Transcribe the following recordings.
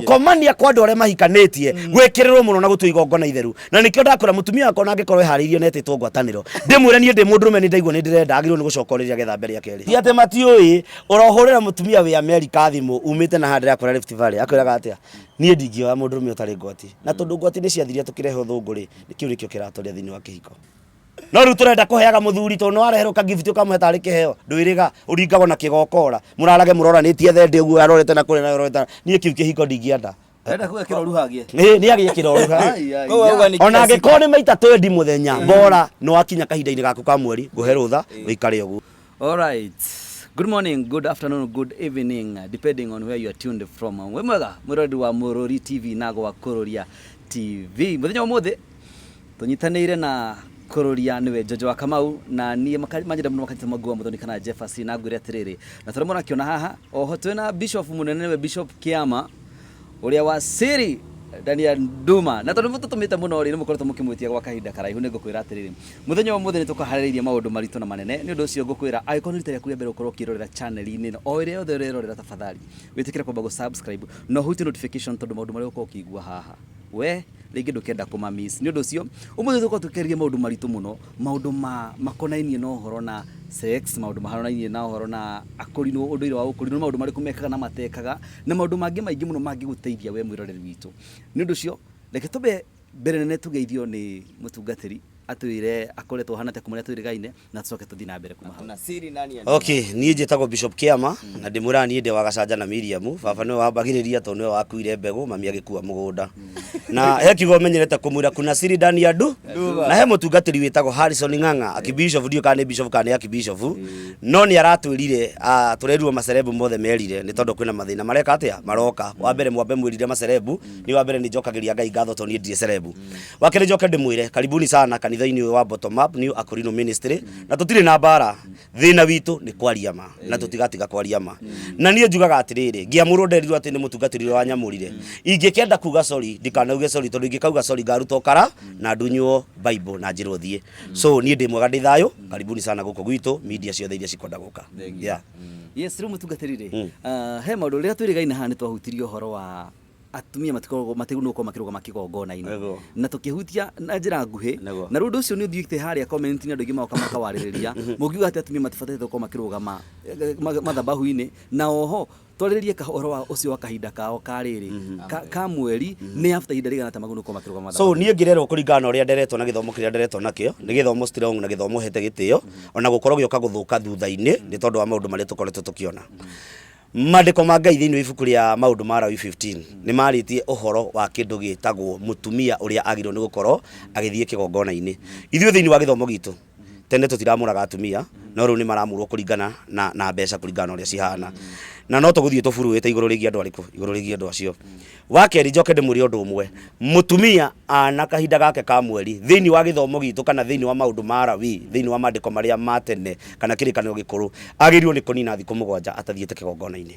Gũkomania kwa andũ arĩa mahikanĩtie gwĩkĩrĩrwo mũno na gũtua igongona itheru. Na nĩkĩo ndakwĩra mũtumia wakwa ona angĩkorwo eharĩirie na etĩtwo ngwatanĩro, ndĩmwĩre niĩ ndĩ mũndũrũme nĩ ndaigua nĩ ndĩrenda, agĩrĩirwo nĩ gũcoka ũrĩrĩ agethambe rĩa kerĩ. Ti atĩ matiũĩ, ũrohũrĩra mũtumia wĩ Amerika thimũ umĩte na haha ndĩrakwĩra Rift Valley, akwĩraga atĩa? Niĩ ndingĩoya mũndũrũme ũtarĩ ngwati. Na tondũ ngwati nĩ ciathirire tũkĩrehe ũthũngũ rĩ, kĩu nĩkĩo kĩratũrĩa thĩinĩ wa kĩhiko. No rĩu tũrenda kũheaga mũthuri tondũ nĩwareherwo ka gift ũkamũhe tarĩ kĩheo. Ndwĩrĩga, ũringagwo na kĩgokora. Mũrarage mũroranĩtie thendĩ ũguo arorete na kũrĩa nawe ũrorete na. Niĩ kĩu kĩhiko ndingĩenda. Arenda kuga kĩroruha agĩe. Ĩĩ nĩ agĩe kĩroruha. Ai, ai, Koguo auga nĩ Ona kila angĩkorwo nĩ maita twendi mũthenya, bora nĩwakinya kahinda-inĩ gaku ka mweri, ngũhe rũtha ũikare ũguo. All right. Good morning, good afternoon, good evening, depending on where you are tuned from. Wĩ mwega mwĩroreri wa Mũrũri TV na gwa Kũrũria TV. Mũthenya wa ũmũthĩ Tũnyitanĩire na Kũrũria nĩwe Njonjo wa Kamau na niĩ manjenda mũno makanjĩta Mwangi wa Mũthoni kana Jefferson na ngwĩre atĩrĩrĩ na tũrĩa mũrakĩona haha oho twĩna Bishop mũnene nĩwe Bishop Kĩama ũrĩa wa siri Daniel Nduma na tondũ mũtũtũmĩte mũno rĩ nĩ mũkoretwo mũkĩmwĩtia gwa kahinda karaihu nĩ ngũkwĩra atĩrĩrĩ mũthenya wa ũmũthĩ nĩ tũkaharĩrĩirie maũndũ maritũ na manene nĩ ũndũ ũcio ngũkwĩra angĩkorwo nĩ rita rĩaku rĩa mbere gũkorwo ũkĩrorera channel-inĩ ĩno o ĩrĩa yothe ũrerorera tafadhali wĩtĩkĩre kwamba gũ subscribe na ũhutie notification tondũ maũndũ marĩa ũgũkorwo ũkĩigua haha we rĩngĩ ndũkenda kũma miss nĩ ũndũ ũcio ũmũthĩ tũkorwo tũkĩarĩria maũndũ maritũ mũno maũndũ ma makonainie na ũhoro na sex maũndũ makonainie na ũhoro na akũrinũ ũndũire wa ũkũrinũ maũndũ marĩkũ mekaga na matekaga na maũndũ mangĩ maingĩ mũno mangĩgũteithia we mwĩroreri witũ nĩ ũndũ ũcio reke tũmbe mbere nene tũgeithio nĩ mũtungatĩri atwĩre akoretwo ahana atĩa kuma rĩrĩa twĩrĩgaine na tũcoke tũthiĩ na mbere kuma hau. Kuna siri nani ya Okay, niĩ njĩtagwo Bishop Kĩama na ndĩmwĩraga niĩ ndĩ wa Gacanja na Miriam. Baba nĩwe wambagĩrĩria tondũ nĩwe wakuire mbegũ, mami agĩkua mũgũnda. Na he kiugo menyerete kũmwĩra kuna siri ndani ya ndu. Na he mũtungatĩri wĩtagwo Harrison Ng'ang'a, akibishop ndiũĩ kana nĩ bishop kana nĩ akibishop. No nĩ aratwĩrire ah, tũrerirwo macerebu mothe merire nĩ tondũ kwĩna mathĩna mareka atĩa maroka. Wa mbere mwambe mwĩrire macerebu, niĩ wa mbere nĩ njokagĩria Ngai ngatho tondũ niĩ ndirĩ cerebu. Wa kerĩ njoke ndĩmwĩre karibuni sana kanitha-inĩ ũyũ wa Bottom Up New Akorino Ministry na tũtirĩ na mbara thĩna witũ nĩ kwaria ma na tũtigatiga kwaria ma na niĩ njugaga atĩrĩrĩ ngĩamũrwo nderirwo atĩ nĩ mũtungatĩri ũrĩa wanyamũrire ingĩkenda kuga sorry ndikanauge sorry tondũ ingĩkauga sorry ngaruta ũkara na ndunywo bible na njĩrwo thiĩ so niĩ ndĩ mwega ndĩ thayũ karibuni sana gũkũ gwitũ media ciothe iria cikwenda gũka yeah. Yes, rĩu mũtungatĩri rĩ, ah, he maũndũ rĩrĩa twĩrĩgaine haha nĩ twahutirie ũhoro wa atumia matikoragwo matigwo gũkorwo makĩrũgama kĩgongona-inĩ Nĩguo. na tũkĩhutia na njĩra nguhĩ Nĩguo. na rĩu ũndũ ũcio nĩ ũthiĩte harĩa comment nĩ andũ aingĩ magoka makawarĩrĩria mũngiuga atĩ atumia matibatarĩte gũkorwo makĩrũgama eh, mathabahu-inĩ na oho twarĩrĩrie ũhoro wa ũcio wa kahinda kao ka rĩrĩ ka mweri nĩ after ihinda rĩigana atĩa magĩrĩirwo gũkorwo makĩrũgama so mathabahu-inĩ niĩ ngĩrerwo kũringana na ũrĩa nderetwo na gĩthomo kĩrĩa nderetwo nakĩo nĩ gĩthomo strong na gĩthomo hete gĩtĩo ona gũkorwo gĩoka gũthũka thutha-inĩ nĩ tondũ wa maũndũ marĩa tũkoretwo tũkĩona Maandĩko ma Ngai thĩinĩ wa ibuku rĩa Maũndũ ma Lawi 15 nĩ marĩtie ũhoro wa kĩndũ gĩtagwo mũtumia ũrĩa agĩrĩirwo nĩ gũkorwo agĩthiĩ kĩgongona-inĩ. Ithuĩ thĩinĩ wa gĩthomo gitũ tene tũtiramũraga atumia no rĩu nĩ maramũrwo kũringana na, na mbeca kũringana na ũrĩa cihana na no tũgũthiĩ tũburuĩte igũrũ rĩgiĩ andũ arĩkũ igũrũ rĩgiĩ andũ acio. Wa kerĩ njoke ndĩmwĩre ũndũ ũmwe, mũtumia ana kahinda gake ka mweri thĩinĩ wa gĩthomo gitũ kana thĩinĩ wa maũndũ ma Lawi thĩinĩ wa maandĩko marĩa ma tene kana kĩrĩkanĩro gĩkũrũ agĩrĩirwo nĩ kũnina thikũ mũgwanja atathiĩte kĩgongona-inĩ.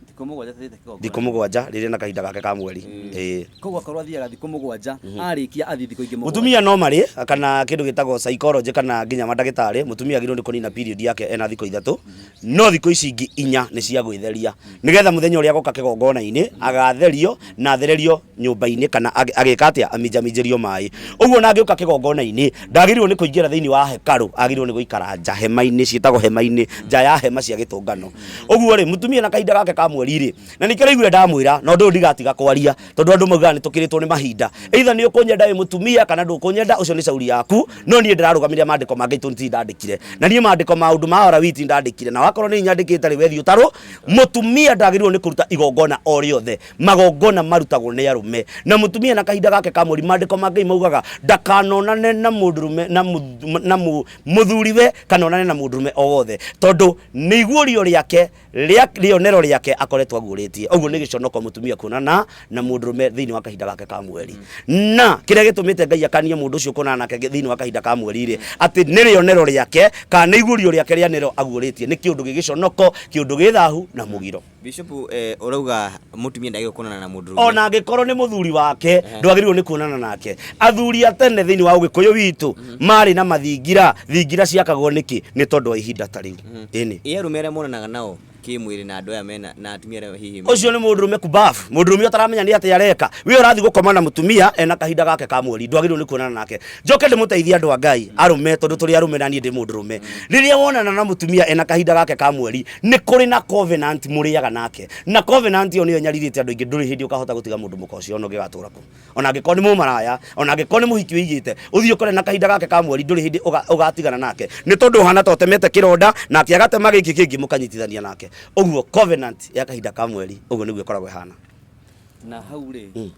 Thikũ mũgwanja atathiĩte kĩgongona. Thikũ mũgwanja rĩrĩa na kahinda gake ka mweri. Ĩĩ. Koguo akorwo athiaga thikũ mũgwanja arĩkia athiĩ thikũ ingĩ mũgwanja. Mũtumia no marĩ kana kĩndũ gĩtagwo psychology kana nginya mandagĩtarĩ mũtumia agĩrĩirwo nĩ kũnina period yake ena thikũ ithatũ no thikũ ici ingĩ inya nĩ cia gwĩtheria nĩgetha mũthenya ũrĩa agoka kĩgongona-inĩ agatherio na athererio nyũmba-inĩ kana agĩka atĩa aminjaminjĩrio maĩ ũguo na angĩũka kĩgongona-inĩ ndagĩrĩirwo nĩ kũingĩra thĩinĩ wa hekarũ agĩrĩirwo nĩ gũikara nja hema-inĩ ciĩtagwo hema-inĩ nja ya hema cia gĩtũngano ũguo rĩ mũtumia na kahinda gake ka mweri rĩ na nĩkĩo raiguire ndamwĩra na ũndũ ũyũ ndigatiga kwaria tondũ andũ maugaga nĩ tũkĩrĩtwo nĩ mahinda either nĩ ũkũnyenda wĩ mũtumia kana ndũkũnyenda ũcio nĩ cauri yaku no niĩ ndĩrarũgamĩrĩra maandĩko ma Ngai tondũ ti ndandĩkire na niĩ maandĩko maũndũ ma Alawii ti ndandĩkire na wakorwo nĩ nyandĩkĩte rĩ wethiĩ ũtarũ mũtumia ndagĩrĩirwo nĩ kũruta igongona o rĩothe magongona marutagwo nĩ arũme na mũtumia na kahinda gake ka mweri maandĩko ma Ngai maugaga ndakanonane na mũndũrũme na na mũthuriwe kana onane na mũndũrũme o wothe tondũ nĩ iguũrio rĩake rĩa rĩonero rĩake akoretwo aguũrĩtie ũguo nĩ gĩconoko mũtumia kuonana na mũndũrũme thĩinĩ wa kahinda gake ka mweri na kĩrĩa gĩtũmĩte Ngai akanie mũndũ ũcio kuonana nake thĩinĩ wa kahinda ka mweri rĩ atĩ nĩ rĩonero rĩake kana nĩ iguũrio rĩake rĩa nĩro aguũrĩtie nĩ kĩũndũ gĩ gĩconoko kĩũndũ gĩ thahu na mũgiro. Bishop, ũrauga mũtumia ndagĩrĩirwo kuonana na mũndũrũme. Ona angĩkorwo nĩ mũthuri wake, ndwagĩrĩirwo nĩ kuonana nake. Athuri a tene thĩinĩ wa ũgĩkũyũ witũ marĩ na mathingira. Thingira ciakagwo nĩkĩ? Nĩ tondũ wa ihinda ta rĩu. Ĩni. Ĩ arũme arĩa monanaga nao kĩmwĩrĩ na andũ aya mena na atumia arĩa hihi mena- Ũcio nĩ mũndũrũme kubafu, mũndũrũme ũtaramenya nĩ atĩa areka. We ũrathiĩ gũkoma na mũtumia ena kahinda gake ka mweri, ndwagĩrĩirwo nĩ kuonana nake. Njoke ndĩmũteithie andũ a Ngai arũme, tondũ tũrĩ arũme na niĩ ndĩ mũndũrũme. Rĩrĩa wonana na mũtumia ena kahinda gake ka mweri, nĩ kũrĩ na covenant mũrĩaga nake, na covenant ĩyo nĩyo ĩnyarirĩte andũ aingĩ. Ndũrĩ hĩndĩ ũkahota gũtiga mũndũ mũka ũcio ona ũngĩgatũra kũ, ona angĩkorwo nĩ mũmaraya, ona angĩkorwo nĩ mũhiki ũigĩte, ũthiĩ ũkore na kahinda gake ka mweri, ndũrĩ hĩndĩ ũgatigana nake, nĩ tondũ ũhana ta ũtemete kĩronda nake agatema gĩkĩ kĩngĩ, mũkanyitithania nake ũguo. Covenant ya kahinda ka mweri ũguo nĩguo ĩkoragwo ĩhana. Na hau rĩ,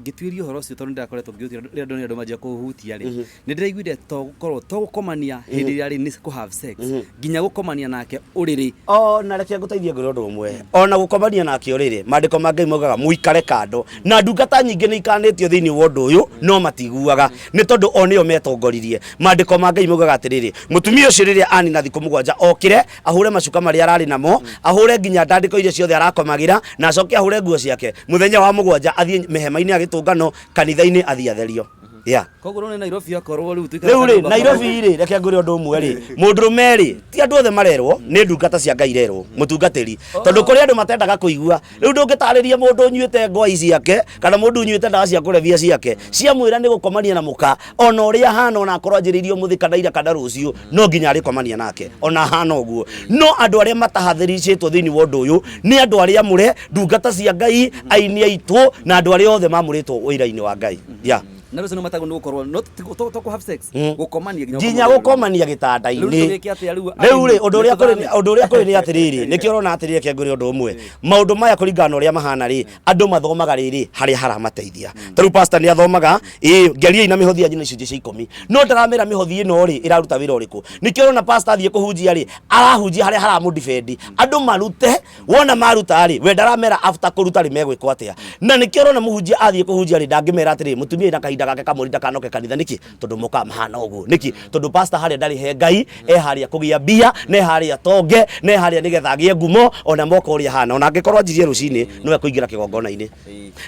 ngĩtuĩria ũhoro ũcio, tondũ nĩndĩrakoretwo ngĩũtuĩria rĩrĩa ndonire andũ manjia kũũhutia rĩ, nĩ ndĩraiguire to gũkorwo to gũkomania hĩndĩ ĩrĩa rĩ nĩ kũ have sex, nginya gũkomania nake ũrĩrĩ. Ona reke ngũteithie ngwĩre ũndũ ũmwe, ona gũkomania nake ũrĩrĩ, maandĩko ma Ngai maugaga mũikare kando na ndungata nyingĩ nĩ ikanĩtio thĩinĩ wa ũndũ ũyũ, no matiguaga nĩ tondũ o nĩo metongoririe. Maandĩko ma Ngai maugaga atĩrĩrĩ, mũtumia ũcio rĩrĩa anina thikũ 7 okĩre ahũre macuka marĩa ararĩ namo, ahũre nginya ndandĩko iria ciothe arakomagĩra, na acoke ahũre nguo ciake. Mũthenya wa mũgwanja athiĩ mĩhema-inĩ ya gĩtũngano, kanitha-inĩ, athiĩ atherio. Yeah. Koguo rĩu nĩ Nairobi akorwo rĩu tũikaraga Rĩu rĩ kanyũmba Nairobi rĩ, reke ngwĩre ũndũ ũmwe rĩ, mũndũrũme rĩ, ti andũ othe marerwo, nĩ ndungata cia Ngai irerwo, mũtungatĩri, tondũ kũrĩ andũ matendaga kũigua. Rĩu ndũngĩtarĩria mũndũ ũnyuĩte ngwai ciake kana mũndũ ũnyuĩte ndawa cia kũrebia ciake ciamwĩra nĩ gũkomania na mũka, ona ũrĩa ahana, ona akorwo anjĩrĩirie ũmũthĩ kana ira kana rũciũ, no nginya arĩkomania nake ona ahana ũguo. No andũ arĩa matahathĩricĩtwo thĩinĩ wa ũndũ ũyũ nĩ andũ arĩa amũre, ndungata cia Ngai, aini aitũ na andũ arĩa othe mamũrĩtwo wĩra-inĩ wa Ngai, yeah. Na rĩu nĩ matagwo nĩ gũkorwo no to kũ have sex, gũkomania nginya nginya gũkomania gĩtanda-inĩ. Rĩu tũgĩke atĩa rĩu? Rĩu rĩ, ũndũ ũrĩa kũrĩ, ũndũ ũrĩa kũrĩ nĩ atĩrĩrĩ, nĩkĩo ũrona atĩrĩrĩ, reke ngwĩre ũndũ ũmwe, maũndũ maya kũringana na ũrĩa mahana rĩ, andũ mathomaga rĩrĩ harĩa haramateithia. Ta rĩu pastor nĩ athomaga ĩ ngeriai na mĩhothi yanyu na icunjĩ cia 10, no ndaramera mĩhothi ĩno rĩ ĩraruta wĩra ũrĩkũ. Nĩkĩo ũrona pastor athiĩ kũhunjia rĩ, arahunjia harĩa haramũdefend andũ marute. Wona maruta rĩ, we ndaramera after kũruta rĩ megwĩkwo atĩa. Na nĩkĩo ũrona mũhunjia athiĩ kũhunjia rĩ, ndangĩmera atĩrĩ mũtumia ena kahinda gake kamweri ndakanoke kanitha. Nĩkĩ? Tondũ mokaga mahana ũguo. Nĩkĩ? Tondũ pastor harĩa ndarĩ he Ngai, e harĩa kũgĩa mbia, na e harĩa tonge, na e harĩa nĩgetha agĩe ngumo. Ona moka ũrĩa ahana, ona angĩkorwo anjirie rũcinĩ, no ekũingĩra kĩgongona-inĩ.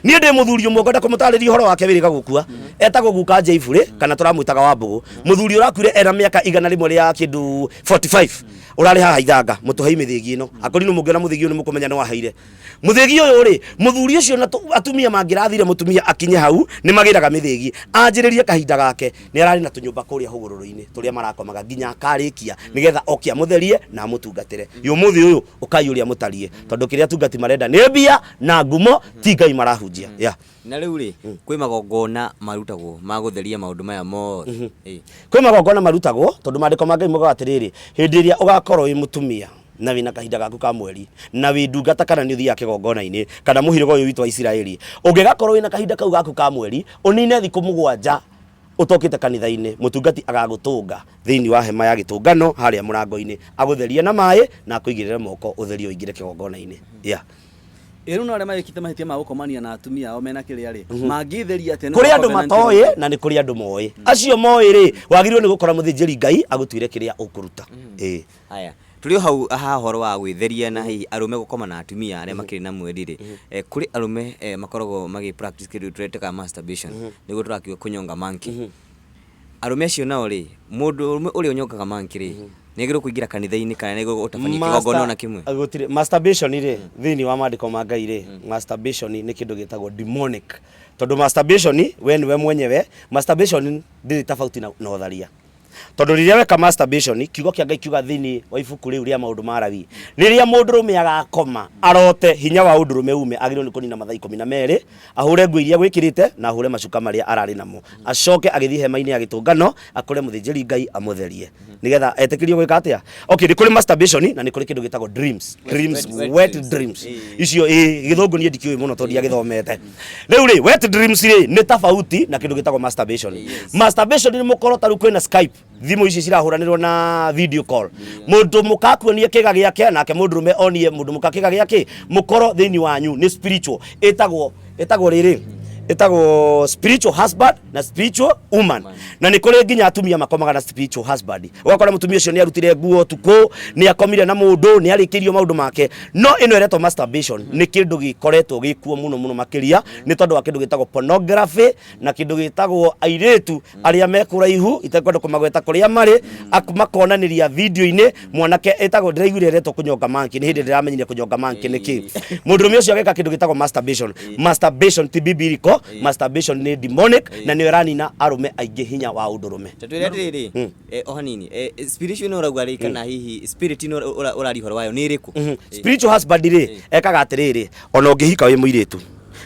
Niĩ ndĩ mũthuri ũmwe ngwenda kũmũtarĩria ũhoro wake wĩrĩga gũkua, etagwo guka Njaibũrĩ kana tũramwĩtaga Wambũgũ. Mũthuri ũrakuire ena mĩaka 100 rĩa kĩndũ 45, ũrarĩ haha ithanga mũtũhei mĩthĩgi ĩno. Akorino mũngĩona mũthĩgi ũyũ nĩ mũkũmenya nĩ waheire mũthĩgi ũyũ rĩ. Mũthuri ũcio na atumia mangĩrathire mũtumia akinye hau nĩ magĩraga mĩthĩgi anjĩrĩrie kahinda gake. Nĩ ararĩ na tũnyũmba kũrĩa hũgũrũrũ-inĩ tũrĩa marakomaga nginya akarĩkia, nĩgetha oke amũtherie na amũtungatĩre. Ũmũthĩ ũyũ ũkai ũrĩa mũtariĩ, tondũ kĩrĩa atungati marenda nĩ mbia na ngumo, ti Ngai marahunjia, yeah. Na rĩu rĩ, kwĩ magongona marutagwo ma gũtheria maũndũ maya mothe? Ĩĩ. Kwĩ magongona marutagwo, tondũ maandĩko ma Ngai maugaga atĩrĩrĩ, hĩndĩ ĩrĩa ũgakorwo wĩ mũtumia na wĩna kahinda gaku ka mweri na wĩ ndungata kana nĩ ũthiaga kĩgongona-inĩ kana mũhĩrĩga ũyũ witũ wa Isiraeli, ũngĩgakorwo wĩna kahinda kau gaku ka mweri, ũnine thikũ 7 ũtokĩte kanitha-inĩ, mũtungati agagũtũnga thĩinĩ wa hema ya gĩtũngano harĩa mũrango-inĩ, agũtherie na maĩ na akũigĩrĩre moko, ũtherio ũingĩre kĩgongona-inĩ. Yeah. Ĩ rĩu no arĩa magĩkĩte mahĩtia ma gũkomania na atumia ao mena kĩrĩa rĩ, mangĩtheria atĩa? Kũrĩ andũ matoĩ na nĩ kũrĩ andũ moĩ. Acio moĩ rĩ, wagĩrĩirwo nĩ gũkora mũthĩnjĩri Ngai agũtuĩre kĩrĩa ũkũruta. Ĩĩ. Haya, tũrĩ o hau ha ũhoro wa gwĩtheria na hihi arũme gũkoma na atumia arĩa makĩrĩ na mweri rĩ, kũrĩ arũme makoragwo magĩ practice kĩndũ tũretaga masturbation, nĩguo tũrakiuga kũnyonga monkey. Arũme acio nao rĩ, mũndũ ũrũme ũrĩa ũnyongaga monkey rĩ, nĩ agĩrĩirwo kũingĩra kanitha-inĩ kana nĩ agĩrĩirwo gũtabania kĩgongona ona kĩmwe? Gũtirĩ masturbation rĩ, thĩinĩ wa maandĩko ma Ngai rĩ, masturbation nĩ kĩndũ gĩtagwo demonic, tondũ masturbation we nĩwe mwenyewe, masturbation ndĩrĩ tofauti na ũtharia. Tondũ rĩrĩa weka masturbation, kiugo kĩa Ngai kiuga thĩinĩ wa ibuku rĩu rĩa maũndũ ma Lawi, rĩrĩa mũndũrũme agakoma arote hinya wa ũndũrũme ume, agĩrĩirwo nĩ kũnina mathaa 12, ahũre nguo iria agwĩkĩrĩte na ahũre macuka marĩa ararĩ namo, acoke agĩthiĩ hema-inĩ ya gĩtũngano akore mũthĩnjĩri Ngai amũtherie nĩgetha etĩkĩrio gwĩka atĩa. Okay, nĩ kũrĩ masturbation na nĩ kũrĩ kĩndũ gĩtagwo dreams, dreams, wet dreams icio. Ĩ gĩthũngũ niĩ ndikĩũĩ mũno tondũ ndiagĩthomete. Rĩu rĩ, wet dreams rĩ nĩ tofauti na kĩndũ gĩtagwo masturbation. Masturbation nĩ mũkoro ta rĩu kwĩna Skype, thimũ ici cirahũranĩrwo na video call, mũndũ mũka akuonie kĩga gĩake nake mũndũrũme onie mũndũ mũka kĩga gĩake, mũkoro thĩinĩ wanyu nĩ spiritual. Ĩtagwo rĩrĩ, Ĩtagwo spiritual husband na spiritual woman. Na nĩ kũrĩ nginya atumia makomaga na spiritual husband, ũgakora mũtumia ũcio nĩ arutire nguo ũtukũ, nĩ akomire na mũndũ, nĩ arĩkĩirio maũndũ make. No ĩno ĩretwo masturbation nĩ kĩndũ gĩkoretwo gĩkuo mũno mũno makĩria nĩ tondũ wa kĩndũ gĩtagwo pornography na kĩndũ gĩtagwo airĩtu arĩa me kũraihu itekwenda kũmagweta kũrĩa marĩ makonanĩria video-inĩ mwanake ĩtagwo ndĩraiguire ĩretwo kũnyonga monkey. Nĩ hĩndĩ ndĩramenyire kũnyonga monkey nĩ kĩ. Mũndũrũme ũcio ageka kĩndũ gĩtagwo masturbation. Masturbation ti biblical, masturbation nĩ demonic na nĩyo ĩranina arũme aingĩ hinya wa ũndũrũme. Twĩre atĩrĩrĩ, o hanini, spiritual ĩno ũrauga rĩ, kana hihi spirit ĩno ũraria ũhoro wayo nĩ ĩrĩkũ? Spiritual husband rĩ, ekaga atĩrĩrĩ, ona ũngĩhika wĩ mũirĩtu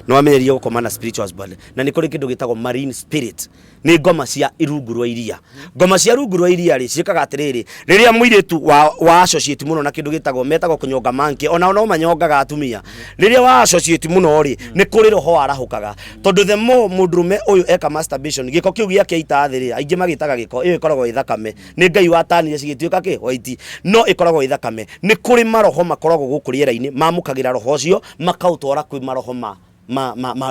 nĩ wamenyerie gũkoma na spiritual husband, na nĩ kũrĩ kĩndũ gĩtagwo marine spirit, nĩ ngoma cia rungu rwa iria. Ngoma cia rungu rwa iria rĩ, ciĩkaga atĩrĩrĩ, rĩrĩa mũirĩtu wa associate mũno na kĩndũ gĩtagwo metagwo kũnyonga monkey, onao no manyongaga atumia, rĩrĩa wa associate mũno rĩ, nĩ kũrĩ roho warahũkaga, tondũ the more mũndũrũme ũyũ eka masturbation, gĩko kĩu gĩake ita thĩ rĩ, aingĩ magĩtaga gĩko, ĩyo ĩkoragwo ĩ thakame. Nĩ Ngai watanire cigĩtuĩka kĩ white, no ĩkoragwo ĩ thakame. Nĩ kũrĩ maroho makoragwo gũkũ rĩera-inĩ, mamũkagĩra roho ũcio makaũtwara kwĩ maroho ma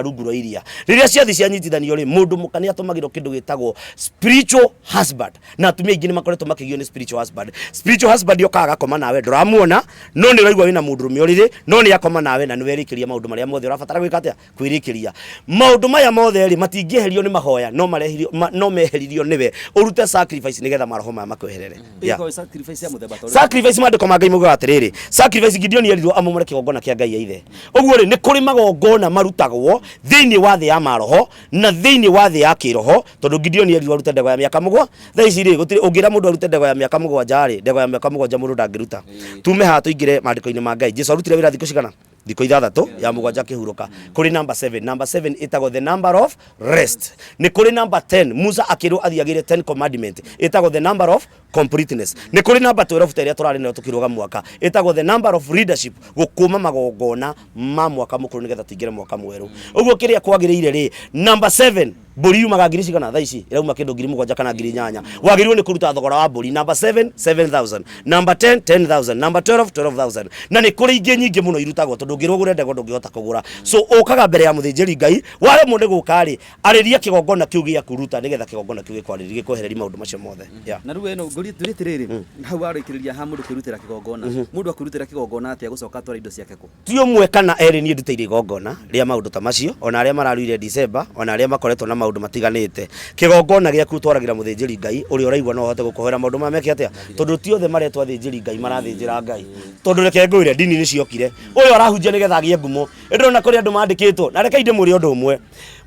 rungu rwa iria. Rĩrĩa ciathi cianyitithanio rĩ, mũndũ mũka nĩ atũmagĩrwo kĩndũ gĩtagwo spiritual husband, na atumia aingĩ nĩ makoretwo makĩgio nĩ spiritual husband. Spiritual husband okaga agakoma nawe, ndũramuona, no nĩ ũraigua wĩna mũndũrũme ũrĩrĩ, no nĩ akoma nawe na nĩ werĩkĩria maũndũ marĩa mothe ũrabatara gwĩka atĩa, kwĩrĩkĩria. Maũndũ maya mothe rĩ, matingĩeherio nĩ mahoya, no marehirio no meheririo nĩwe ũrute sacrifice nĩgetha maroho maya makweherere. Yeah. Ĩkorwo sacrifice ya mũthemba ta ũrĩkũ? Sacrifice, maandĩko ma Ngai maugaga atĩrĩrĩ, sacrifice, Gideoni erirwo amomore kĩgongona kĩa Ngai ya ithe. Ũguo rĩ, nĩ kũrĩ magongona marutagwo thĩinĩ wa thĩ ya maroho na thĩinĩ wa thĩ ya kĩroho, tondũ Gideoni erirwo arute ndegwa ya mĩaka mũgwa. Thaa ici rĩ, gũtirĩ ũngĩra mũndũ arute ndegwa ya mĩaka 7 rĩ, ndegwa ya mĩaka 7 mũndũ ndangĩruta. Tume haha tũingĩre maandĩko-inĩ ma Ngai. Jesu arutire wĩra thikũ cigana? Thikũ 6, ya 7 akĩhurũka. Kũrĩ number 7, number 7 ĩtagwo the number of rest. Nĩ kũrĩ number 10, Musa akĩrwo athiĩ agĩre 10 commandment, ĩtagwo the number of completeness. Nĩ kũrĩ number 12, ta ĩrĩa tũrarĩ nayo tũkĩrũga mwaka, ĩtagwo the number of leadership, gũkũma magongona ma mwaka mũkũrũ nĩgetha tũingĩre mwaka mwerũ. Ũguo kĩrĩa kwagĩrĩire rĩ, number 7, mbũri yumaga ngiri cigana? Thaa ici ĩrauma kĩndũ 7,000 kana 8,000. Wagĩrĩirwo nĩ kũruta thogora wa mbũri. Number 7, 7000, number 10, 10,000, number 12, 12,000. Na nĩ kũrĩ ingĩ nyingĩ mũno irutagwo, tondũ ũngĩrwo ũgũre ndegwa ndũngĩhota kũgũra. So ũkaga mbere ya mũthĩnjĩri Ngai, waremwo nĩ gũka rĩ, arĩria kĩgongona kĩu gĩaku, ruta nĩgetha kĩgongona kĩu gĩkwarĩrie, gĩkwehererie maũndũ macio mothe. Yeah. Na rĩu ĩno ngũrie tũrie atĩrĩrĩ, hau warĩkĩrĩria ha mũndũ kwĩrutĩra kĩgongona, mũndũ akwĩrutĩra kĩgongona atĩa gũcoka atwara indo ciake kũ? Ti ũmwe kana erĩ niĩ ndutĩire igongona rĩa maũndũ ta macio, o na arĩa mararuire December, o na arĩa makoretwo na maũndũ matiganĩte. Kĩgongona gĩaku ũtwaragĩra mũthĩnjĩri Ngai ũrĩa ũraigua no ahote gũkũhoera maũndũ maya meke atĩa? Tondũ ti othe maretwo athĩnjĩri Ngai marathĩnjĩra Ngai. Tondũ reke ngwĩre, ndini nĩ ciokire. Ũyũ arahunjia nĩgetha agĩe ngumo. Nĩ ndĩrona kũrĩ andũ mandĩkĩtwo, na rekei ndĩmwĩre ũndũ ũmwe.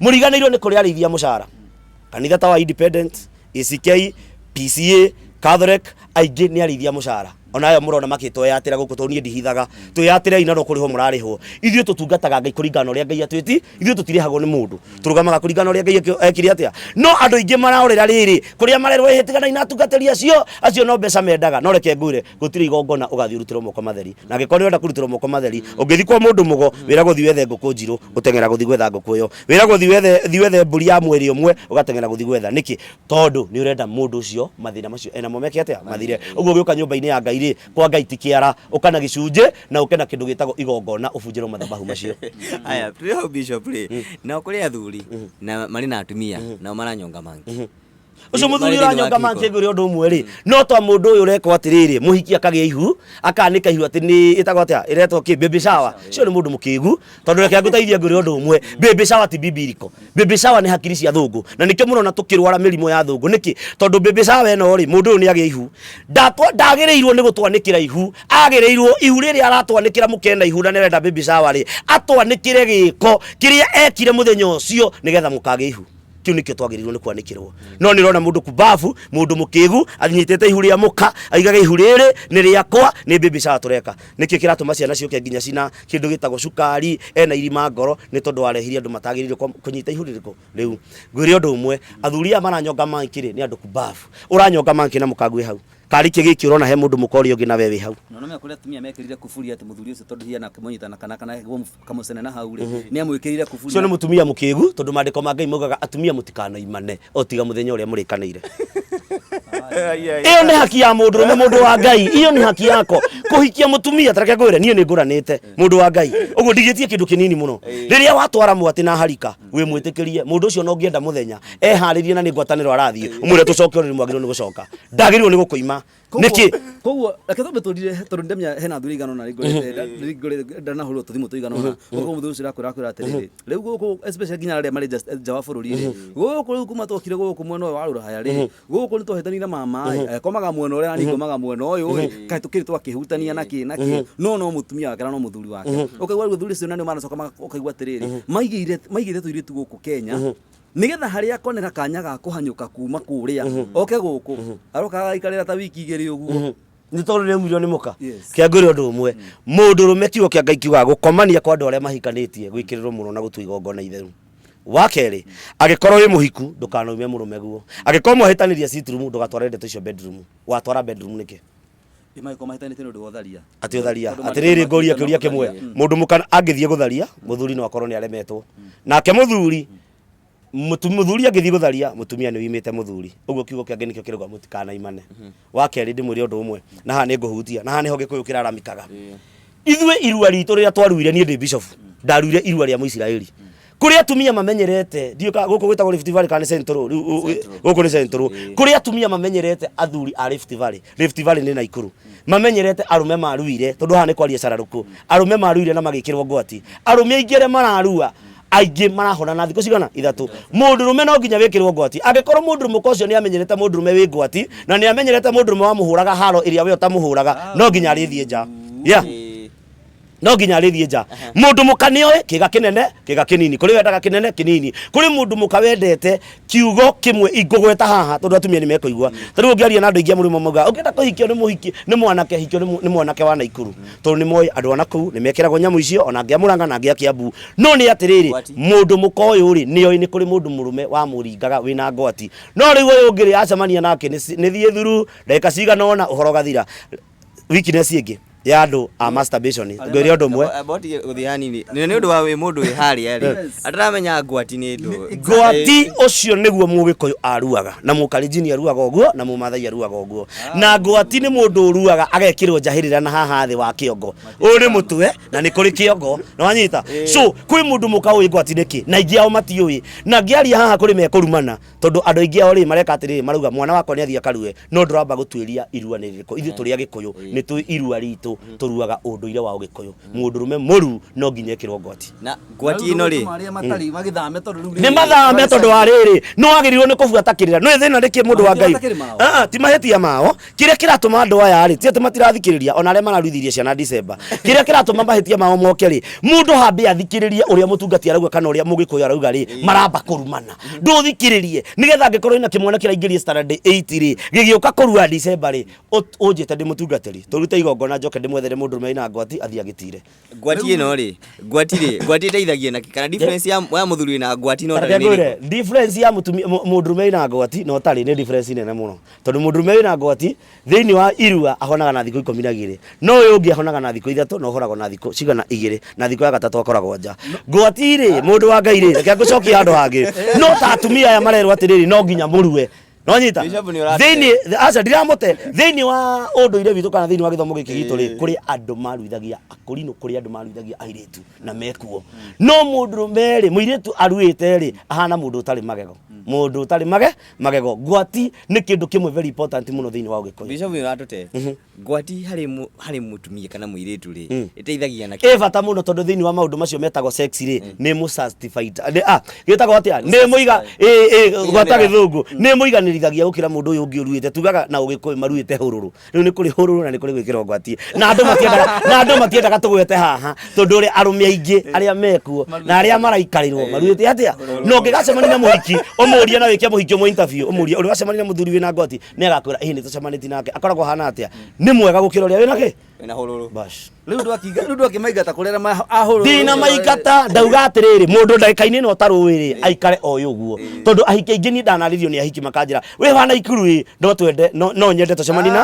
Mũriganĩirwo nĩ kũrĩ arĩithia mũcara. Kanitha ta wa Independent, ACK, PCA, Catholic, aingĩ nĩ arĩithia mũcara. Ona ayo mũrona makĩtweyatĩra gũkũ, tondũ niĩ ndihithaga. Twĩyatĩrei na no kũrĩhwo mũrarĩhwo. Ithuĩ tũtungataga Ngai kũringana na ũrĩa Ngai atwĩti, ithuĩ tũtirĩhagwo nĩ mũndũ. Tũrũgamaga kũringana na ũrĩa Ngai ekire atĩa. No andũ aingĩ marorĩra rĩrĩ, kũrĩa marerwo ĩhĩ tiganai na atungatĩri acio, acio no mbeca mendaga. No reke ngwĩre, gũtirĩ igongona ũgathiĩ ũrutĩrwo moko matheri. Na angĩkorwo nĩ ũrenda kũrutĩrwo moko matheri, ũngĩthiĩ kwa mũndũ mũgo, wĩragwo thiĩ wethe ngũkũ njirũ, ũteng'era gũthiĩ gwetha ngũkũ ĩyo. Wĩragwo thiĩ wethe, thiĩ wethe mbũri ya mwĩrĩ ũmwe, ũgateng'era gũthiĩ gwetha. Nĩkĩ? Tondũ nĩ ũrenda mũndũ ũcio mathĩna macio enamo meke atĩa? Mathire. Ũguo ũgĩũka nyũmba-inĩ ya Ngai rĩ, kwa Ngai ti kĩara, ũka na gĩcunjĩ na ũke na kĩndũ gĩtagwo igongona ũbunjĩrwo mathabahu macio. Aya, tũrĩ hau bishop rĩ, nao kũrĩ athuri na marĩ na atumia nao maranyonga monkey. Ũcio mũthuri Marĩ thĩinĩ wa ũranyonga kĩhiko. monkey, ngwĩre ũndũ ũmwe rĩ, no ta mũndũ ũyũ ũrekwo atĩrĩrĩ, mũhiki akagĩa ihu, akanĩka ihu atĩ nĩ ĩtagwo atĩa, ĩretwo kĩ, baby shower. Ũcio nĩ mũndũ mũkĩgu, tondũ reke ngũteithie ngwĩre ũndũ ũmwe, baby shower ti biblical. Baby shower nĩ hakiri cia thũngũ, na nĩkĩo mũrona tũkĩrwara mĩrimũ ya thũngũ. Nĩkĩ? Tondũ baby shower ĩno rĩ, mũndũ ũyũ nĩ agĩa ihu, ndagĩrĩirwo nĩ gũtwanĩkĩra ihu, agĩrĩirwo ihu rĩrĩa aratwanĩkĩra mũkena ihu na nĩarenda baby shower rĩ, atwanĩkĩre gĩko kĩrĩa ekire mũthenya ũcio nĩgetha mũkagĩa ihu. Kĩu nĩkĩo twagĩrĩirwo nĩ kwanĩkĩrwo. No nĩ ũrona mũndũ kubabu, mũndũ mũkĩgu, anyitĩte ihu rĩa mũka, aigaga ihu rĩrĩ nĩ rĩakwa, nĩ baby shower tũreka. Nĩkĩ kĩratũma ciana ciũke nginya cina kĩndũ gĩtagwo cukari, ena irima ngoro, nĩ tondũ warehirie andũ matagĩrĩirwo kũnyita ihu rĩrĩkũ rĩu. Ngwĩre ũndũ ũmwe, athuri aya maranyonga monkey rĩ, nĩ andũ kubabu. Ũranyonga monkey na mũkaguĩ hau. Karĩ kĩ gĩkĩ ũrona he mũndũ mũka ũrĩa ũngĩ na we wĩ hau? Na nĩmenya kũrĩ atumia mekĩrire kuburi atĩ mũthuri ũcio tondũ hihi akĩmũnyita na kana kamũcene na hau rĩ, nĩ amwĩkĩrire kuburi. Ũcio nĩ mũtumia mũkĩgu, tondũ maandĩko ma Ngai maugaga atumia mũtikanoimane o tiga mũthenya ũrĩa mũrĩkanĩire. Ĩyo nĩ haki ya mũndũrũme, mũndũ wa Ngai, iyo nĩ haki yako kũhikia mũtumia. Tareke ngwĩre, niĩ nĩ ngũranĩte, mũndũ wa Ngai, ũguo ndigĩtie kĩndũ kĩnini mũno. Rĩrĩa watwara mwatĩ na harika, wĩ mwĩtĩkĩrie mũndũ ũcio, no ũngĩenda mũthenya eharĩrie na nĩ ngwatanĩro arathiĩ, ũmwĩre tũcoke ũrĩrĩ, mwagĩrĩirwo nĩ gũcoka, ndagĩrĩirwo nĩ gũkũima nĩkĩ? Koguo reke twambe tũrire, tondũ ndamenya hena athuri igana ũna rĩngorete ndanahũrwo tũthimũ tũigana ũna. Ũguo mũthuri ũcio arakwĩra, akwĩra atĩrĩrĩ, rĩu gũkũ, especially nginya arĩa marĩ nja wa bũrũri rĩ, gũkũ rĩu kuma twokire gũkũ mwena ũyũ wa rũraya rĩ, gũkũ nĩ twahĩtanire na mama ĩ, akomaga mwena ũrĩa na niĩ ngomaga mwena ũyũ ĩ, kaĩ tũkĩrĩ twakĩhutania na kĩ na kĩ, no mũtumia wake na no mũthuri wake. Ũkaigua rĩu athuri acio na nĩo maracoka ũkaigua atĩrĩrĩ, maigĩire tũirĩtu gũkũ Kenya nigetha harĩa akonera kanya ga kũhanyũka kuma kũrĩa oke gũkũ, aroka agaikarĩra ta wiki 2 ũguo. Nĩ tondũ nĩ aumirio nĩ mũka. Yes. Kĩa ngwĩre ũndũ ũmwe, mũndũrũme, kiugo kĩa Ngai kiugaga gũkomania kwa andũ arĩa mahikanĩtie gwĩkĩrĩrwo mũno na gũtua igongona itheru. Wa kerĩ, angĩkorwo wĩ mũhiku, ndũkanaume mũrũme guo. Angĩkorwo mwahĩtanĩria sitting room, ndũgatware ndeto icio bedroom. Watwara bedroom nĩkĩ? Ĩmagĩkorwo mahĩtanĩtie nĩ ũndũ wa ũtharia. Atĩ ũtharia? Tondũ Atĩrĩrĩ, ngũria makiuga kĩũria kĩmwe. ũtharia. Mũndũ mũka angĩthiĩ gũtharia, mũthuri no akorwo nĩ aremetwo nake. Mũthuri mũthuri angĩthiĩ gũtharia, mũtumia nĩ wimĩte mũthuri. Ũguo kiugo kĩa Ngai nĩkĩo kĩrauga mũtikanaimane. Wa kerĩ, ndĩmwĩre ũndũ ũmwe, na haha nĩ ngũhutia, na haha nĩho Gĩkũyũ kĩraramikaga. Ithuĩ irua ritũ rĩrĩa twaruire, niĩ ndĩ bishop, ndaruire irua rĩa Mũisiraeli kũrĩ atumia mamenyerete, ndiũĩ kana gũkũ gwĩtagwo Rift Valley kana nĩ Central rĩu, gũkũ nĩ Central, kũrĩ atumia mamenyerete athuri a Rift Valley. Rift Valley nĩ Naikuru. Mamenyerete arũme maruire, tondũ haha nĩ kwaria cararũkũ, arũme maruire na magĩkĩrwo ngwati. Arũme aingĩ arĩa mararua, aingĩ marahona na thikũ cigana? 3. Mũndũrũme no nginya wĩkĩrwo ngwati. Angĩkorwo mũndũrũme ũcio nĩ amenyerete mũndũrũme wĩ ngwati na nĩ amenyerete mũndũrũme wamũhũraga haro ĩrĩa we ũtamũhũraga, no nginya arĩthiĩ nja. Yeah, no nginya arĩthiĩ nja. Mũndũ mũka nĩoĩ kĩga kĩnene, kĩga kĩnini, kũrĩ wendaga kĩnene, kĩnini, kũrĩ mũndũ mũka wendete kiugo kĩmwe ingũgweta haha, tondũ atumia nĩ mekũigua. Ta rĩu ũngĩaria na andũ aingĩ a mũrĩmo, maugaga ũngĩenda kũhikio nĩ mũhiki, nĩ mwanake, hikio nĩ mwanake wa Naikuru, tondũ nĩ moĩ andũ a nakũu nĩ mekĩragwo nyamũ icio, ona angĩ a Mũrang'a na angĩ a Kiambu. No nĩ atĩrĩrĩ, Ngwati. Mũndũ mũka ũyũ rĩ, nĩoĩ nĩ kũrĩ mũndũ mũrũme wamũringaga wĩna ngwati, no rĩu ũyũ ũngĩ rĩ, acemania nake nĩ thiĩ thuru ndagĩka cigana ũna, ũhoro ũgathira. Weakness ĩngĩ ya andũ a masturbation, ngwĩre ũndũ ũmwe. Boti gũthiĩ hanini nĩ ũndũ wa wĩ mũndũ wĩ harĩa rĩ, ataramenya ngwati nĩ ndũ. Ngwati ũcio nĩguo Mũgĩkũyũ aruaga, na Mũkalenjini aruaga ũguo, na Mũmathai aruaga ũguo. Na ngwati nĩ mũndũ ũruaga agekĩrwo njahĩrĩra na haha thĩ wa kĩongo. Ũyũ nĩ mũtwe na nĩ kũrĩ kĩongo na wanyita. So kwĩ mũndũ mũka ũĩ ngwati nĩkĩ, na aingĩ ao matiũĩ. Na ngĩaria haha kũrĩ mekũrumana, tondũ andũ aingĩ ao rĩ, mareka atĩrĩrĩ, marauga mwana wakwa nĩ athiĩ akarue, no ndũramba gũtuĩria irua nĩ rĩrĩkũ. Ithuĩ tũrĩ Agĩkũyũ nĩ tũĩ irua ritũ, tũruaga ũndũire wa Ũgĩkũyũ. Mũndũrũme mũru no nginya ekĩrwo ngwati. Na ngwati ĩno rĩ, arĩa matarĩ magĩthame tondũ rĩu Nĩ mathame, tondũ wa rĩrĩ, nĩ wagĩrĩirwo nĩ kũbuata kĩrĩra. Nĩ thĩna nĩkĩ, mũndũ wa Mahĩtia Ngai? matakĩrĩ mao. Ah, ah, ti mahĩtia mao. Kĩrĩa kĩratũma andũ aya rĩ, ti atĩ matirathikĩrĩria, ona arĩa mararuithirie ciana December, kĩrĩa kĩratũma mahĩtia mao moke rĩ, mũndũ hambe athikĩrĩrie ũrĩa mũtungati arauga kana ũrĩa Mũgĩkũyũ arauga rĩ, maramba kũrumana. Ndũthikĩrĩrie nĩgetha angĩkorwo ina kĩmwana kĩraingĩria standard 8 rĩ, gĩgĩũka kũrua December rĩ, ũnjĩte ndĩ mũtungatĩri, tũrute igongona, njoke ndĩmwethere mũndũrũme wĩna ngwati athiĩ agĩtire. Ngwati ĩno rĩ, ngwati rĩ, ngwati ĩteithagia na kana difference ya mũthuri na ngwati no Reke ũtarĩ nĩ ngwĩre, ĩrĩkũ? Difference ya mũtumia mũndũrũme wĩna ngwati na ũtarĩ nĩ difference nene mũno, tondũ mũndũrũme wĩna ngwati thĩinĩ wa irua ahonaga na thikũ 12, no ũyũ ũngĩ ahonaga na thikũ 3, na ũhoragwo na thikũ cigana? 2, na thikũ ya gatatũ akoragwo nja. Ngwati rĩ, mũndũ wa Ngai rĩ, reke ngũcokie handũ hangĩ. No ta atumia aya marerwo atĩrĩrĩ, no nginya mũrue nonyita. Bishop nĩ ũratete. Thĩinĩ, aca ndiramũte, thĩinĩ wa ũndũire witũ kana thĩinĩ wa gĩthomo gĩkĩ gitũ rĩ, kũrĩ andũ maruithagia akũrinũ, kũrĩ andũ maruithagia airĩtu na mekuo. No mũndũrũme rĩ, mũirĩtu aruĩte rĩ, ahana mũndũ ũtarĩ magego, mũndũ ũtarĩ magego. Ngwati nĩ kĩndũ kĩmwe very important mũno thĩinĩ wa Ũgĩkũyũ. Bishop nĩ ũratũte. Ngwati harĩ mũtumia kana mũirĩtu rĩ, ĩteithagia na Ĩ bata mũno, tondũ thĩinĩ wa maũndũ macio metagwo sex rĩ, nĩ mũ satisfied nĩ gĩtagwo atĩa, nĩ mũiga ĩ ĩ gwata gĩthũngũ, nĩ mũiganĩrithagia gũkĩra mũndũ ũyũ ũngĩ ũruĩte. Tugaga na Ũgĩkũyũ maruĩte hũrũrũ. Rĩu nĩ kũrĩ hũrũrũ na nĩ kũrĩ gwĩkĩrwo ngwati, na andũ matiendaga tũgwete haha, tondũ ũrĩa arũme aingĩ arĩa mekuo na arĩa maraikarĩrwo maruĩte atĩa. Na ũngĩgacemania na mũhiki ũmũrie, na wĩke mũhiki ũmwe interview, ũmũrie ũrĩ wacemania na mũthuri wĩna ngwati, nĩ agakwĩra ĩĩ, nĩ tũcemanĩtie nake, akoragwo ahana atĩa, nĩ mwega gũkĩra ũrĩa wĩna kĩ. Wĩna hũrũrũ. Bash. Rĩu ndwakinga rĩu ndwakĩmaingata kũrĩa arĩa ahũrũrũ. Ndina maingata ndauga atĩrĩrĩ, mũndũ ndagĩka-inĩ ĩno ũtarũĩ rĩ, aikare o ũguo, tondũ ahiki aingĩ niĩ ndanarĩrio nĩ ahiki makanjĩra wĩ wa Naikuru ĩ, no twende, no nyende tũcemanie na